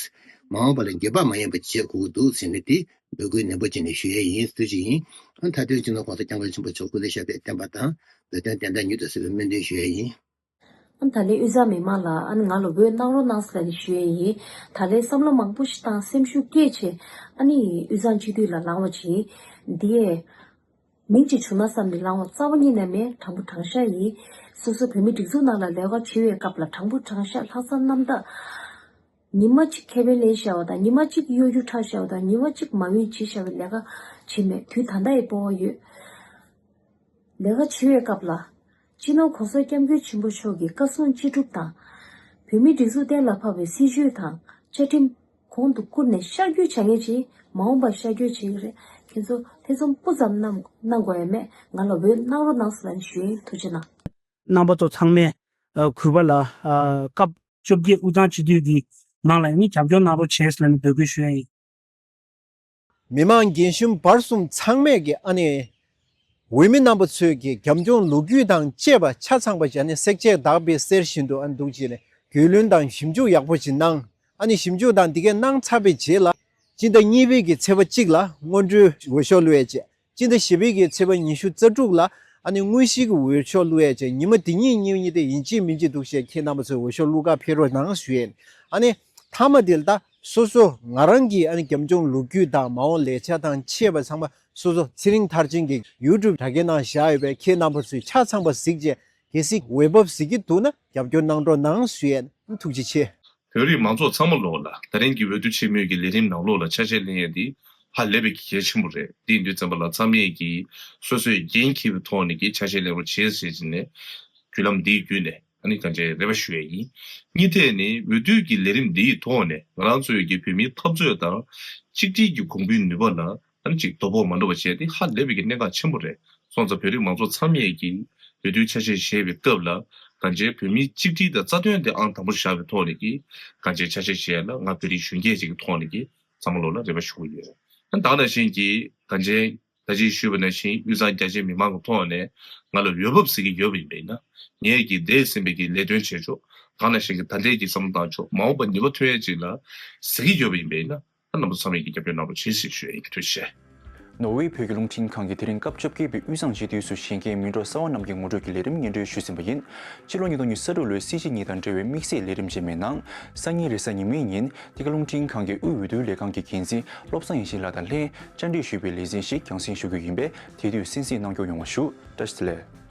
མ་འོངས་པ་ལ་འགྱོད་པ་མ་ཡིན་པ་བྱེད་དགོས་ཀྱི་འདུག་ཟེར་ནས་དེ་འབོད་སྐུལ་ནན་པོ་བྱས་ནས་ཞུ་ཡས་ཡིན་ཟེར་ཞིག་ཡིན། ཨ་མཐའ་དོན་སྤྱི་ནོར་༸གོང་ས་༸སྐྱབས་མགོན་ཆེན་པོ་མཆོག་སྐུ་ལས་ཤར་བའི་བསྟན་པ་དང་བོད་དོན་བདེན་མཐའ་མྱུར་དུ་གསལ་བའི་སྨོན་འདུན་ཞུ་ཡས་ཡིན། ཨ་ནི་ད་ལན་དབུས་གཙང་མི་མང་ལ་ཨ་ནི་ང་ལ་འབོད་གནང་རོགས་གནང་ཟེར་ལབ་ནས་ཞུ་ཡས་ཡིན། ད་ལན་བསམ་བློ་མང་པོ་ཞིག་བཏང་སེམས་ཤུགས་བསྐྱེད་བྱས་ཨ་ནི་དབུས་གཙང་སྤྱི་འཐུས་ལ་ལངས་པ་བྱས། འདི་ཡས་མིང་ཅིག་བྱུང་ན་བསམ་ནས་ལངས་པ་རྩ་བ་ཉིད་ནས་མེད། དྲང་པོ་དྲང་བཞག་ཡིན། སོ་སོ་བོད་མིའི་སྒྲིག་འཛུགས་ནང་ལ་ལས་ཀ་བྱེད་པའི་སྐབས་ལ་དྲང་པོ་དྲང་བཞག་ལྷག་བསམ་རྣམ་དག་ཉི་མ་གཅིག་ཁེ་ཕན་ལེན་བཞག་པ་དང་ཉི་མ་གཅིག་གཡོ་སྒྱུ་འཁྲབ་བཞག་པ་དང་ཉི་མ་གཅིག་མ་འོས་བྱེད་བཞག་པའི་ལས་ཀ་བྱེད་མེད། དུས་ད་ལྟ་ཡི་སྤོབས་པ་ཡོད། ལས་ཀ་བྱེད་པའི་སྐབས་ལ། སྤྱི་ནོར་༸གོང་ས་༸སྐྱབས་མགོན་ཆེན་པོ་མཆོག་གི་བཀའ་གསུང་ཅི་སྒྲུབ་དང་། བོད་མིའི་སྒྲིག་འཛུགས་གཏན་ལ་ཕབ་པའི་སྲིད་བྱུས་དང་བཅའ་ཁྲིམས་གོང་དུ་བཀུར་ནས་ཤར་བསྐྱོད་བྱ་མཁན་ཅིག་མ་འོངས་པར་ཤར་བསྐྱོད་བྱེད་ཀྱི་རེད། ཁྱེད་ཚོ་ཐེ་ཚོམ་སྤུ་ཙམ་གནང་གནང་དགོས་ཡ་མེད། ང་ལ་འབོད་གནང་རོགས་གནང་ཟེར་ལབ་ནས་ཞུ་ཡིན། ཐུགས་རྗེ་གནང་། རྣམ་པ་ཚོ་ཚང་མས་ཨ་གུས་པ་ལ་ཨ་སྐབས་བཅོ་བརྒྱད་དབུས་གཙང་སྤྱི་འཐུས་ཀྱི་ནང་ལ་ཡང་ནི་རྒྱབ་སྐྱོར་གནང་རོགས་བྱེད་ཟེར་ལབ་ནས་འབོད་སྐུལ་ཞུ་ཡ་ཡིན། མི་མང་རྒན་གཞོན་བར་གསུམ་ཚང་མས་ཀྱི་ཨ་ནི། འོས་མི་རྣམ་པ་ཚོས་ཀྱི་རྒྱབ་ལྗོངས་ལོ་རྒྱུས་དང་བཅས་པ་ཆ་ཚང་པ་ཞིག་ཨ་ནི་བསྲེག་བཅད་བརྡར་པའི་གསེར་བཞིན་དུ་ཨ་ནི་འདུག་ཅེས་ནས་རྒྱུས་ལོན་དང་ཞིབ་འཇུག་ཡག་པོ་ཞིག་གནང་། ཨ་ནི་ཞིབ་འཇུག་དང་འདི་གས་གནང་ཚར་བའི་རྗེས་ལ། སྤྱི་ཟླ་གཉིས་པའི་གི་ཚེས་པ་གཅིག་ལ་སྔོན་འགྲོའི་འོས་ཤོག་བླུག་ཡས་བྱས། སྤྱི་ཟླ་བཞི་པའི་གི་ཚེས་པ་ཉི་ཤུ་རྩ་དྲུག་ལ་ཨ་ནི་དངོས་གཞིའི་གི་འོས་ཤོག་བླུག་ཡས་བྱས། ཉི་མ་འདི་གཉིས་གཉིས་གཉིས་དེ་ཡིན་གཅིག་མིན་གཅིག་འདུག་ཅེས་ཁྱེད་རྣམ་པ་ཚོས་འོས་ཤོག་བླུག་ག་ཕེབས་རོགས་གནང་ཞུ་ཡས། ཨ་ནི་མཐའ་མ་དེ་ལ་ད་སོ་སོ་ང་རང་གི་ཨ་ནི་རྒྱབ་ལྗོངས་ལོ་རྒྱུས་དང་མ་འོངས་ལས་འཆར་དང་བཅས་པ་ཚང་མ་སོ་སོ་ཚེ་རིང་མཐར་ཕྱིན་གྱི་ཡུ་ཊུབ་དྲ་རྒྱའི་ནང་བཞག་ཡོད་པས། ཁྱེད་རྣམ་པ་ཚོས་ཆ་ཚང་པ་གཟིགས་བྱས་གལ་སྲིད་འོས་བབ་གཟིགས་ཀྱི་འདུག་ན་རྒྱབ་སྐྱོར་གནང་རོགས་གནང་ཞུ་ཡས། ཐུགས་རྗེ་ཆེ། བོད་རིགས་མང་ཚོགས་ཚང་མ་ལོག་ལ་ད་རིང་གི་འོས་བསྡུ་ཆེན་མོའི་གི་ལས་རིམ་ནང་ལོགས་ལ་ཆ་ཤས་ལེན་ཡས་འདི་ཧ་ལས་པའི་གི་གལ་ཆེན་པོ་རེད། འདི་ཡིན་དུས་ཙམ་པ་ལ་ཚང་མས་གི་སོ་སོའི་འགན་འཁྱེར་བའི་ཐོག་ནས་གི་ཆ་ཤས་ལེན་རོགས་བྱེད་ཟེར་བྱས་ནས་བརྒྱུད་ལམ་འདིའི་བརྒྱུད་ནས་ ཨ་ནི་གང་ཅི་རེ་བ་ཞུ་ཡས་ཡིན། གཉིས་ཐད་ནི་འོས་བསྡུ་གི་ལས་རིམ་འདིའི་ཐོག་ནས་ང་རང་ཚོའི་གི་བོད་མིའི་འཐབ་རྩོད་དང་གཅིག་སྒྲིལ་གྱི་གོང་བུའི་ནུས་པ་ལ་ཨ་ནི་ཅིག་དོ་ཕོག་མ་འགྲོ་བ་བྱས་ཏེ་ཧ་ལས་པའི་གི་གནད་འགག་ཆེན་པོ་རེད། སོང་ཙང་བོད་རིགས་མང་ཚོགས་ཚང་མས་ཀྱིས་འོས་བསྡུའི་ཆ་ཤས་བཞེས་པའི་སྐབས་ལ་གང་ཅི་བོད་མིའི་གཅིག་སྒྲིལ་དང་རྩ་དོན་དེ་ཨང་དང་པོར་བཞག་པའི་ཐོག་ནས་ཀྱི་གང་ཅི་ཆ་ཤས་བཞེས་ཡ་ལ་ང་བོད་རིགས་གཞོན་སྐྱེས་ཅིག་གི་ཐོག་ནས་ཀྱི་ཚང་མ་ལོག་ལ་རེ་བ་ཞུ་གི་ཡོད། ད་ག་ནང་བཞིན་གྱི་གང་ཅི་ད་ཅི་ཞུས་པ་ནང་བཞིན་དབུས་གཙང་རྒྱ་ཆེའི་མི་མང་གི་ཐོག་ནས་ང་ལ་འོས་བབ་ཟེར་གྱི་ཡོད་པ་ཡིན་པས་ན། ངས་ཀྱི་འདས་ཟིན་པའི་གི་ལས་དོན་བྱེད་ཕྱོགས་གང་ནང་བཞིན་གྱི་ད་ལྟའི་གི་བསམ་བློ་བཏང་ཕྱོགས་མ་འོངས་པ་ནུས་པ་ཐོན་ཡས་ཅིག་ལ་ཟེར་གྱི་ཡོད་པ་ཡིན་པས་ན། ད་རྣམ་པ་ཚང་མས་ཀྱི་རྒྱབ་སྐྱོར་གནང་རོགས་བྱེད་ཟེར་ཞུ་ཡ་ཡིན། ཐུགས་རྗེ་ཆེ། ནོར་ཝེ་བོད་ཀྱི་རླུང་འཕྲིན་ཁང་གིས་དེ་རིང་སྐབས་བཅོ་བརྒྱད་པའི་དབུས་གཙང་སྤྱི་འཐུས་སུ་བཞེངས་མཁན་མི་རབས་གསར་བ་རྣམས་ཀྱི་ངོ་སྤྲོད་ཀྱི་ལས་རིམ་སྙན་སྒྲོན་ཞུས་ཟིན་པ་ཡིན། ཕྱི་ལོ་ཉིས་སྟོང་ཉི་ཤུ་རྩ་དྲུག་ལོའི་སྲིད་སྤྱི་གཉིས་དང་འབྲེལ་བའི་དམིགས་བསལ་ལས་རིམ་ཅན་མའི་ནང་སང་ཉིན་རེས་གཟའ་ཉི་མའི་ཉིན་འདི་ག་རླུང་འཕྲིན་ཁང་གི་དབུས་འོས་བསྡུ་ལས་ཁང་གི་འགན་འཛིན་བློ་བཟང་ཡེ་ཤེས་ལགས་དང་ལྷན་བཅར་འདྲི་ཞུས་པའི་ལེ་ཚན་ཞིག་རྒྱང་སྲིང་ཞུ་རྒྱུ་ཡིན་པས་དེ་དུས་གསན་གཟིགས་གནང་སྐྱོར་ཡོང་བ་ཞུ། བཀྲ་ཤིས་བདེ་ལེགས།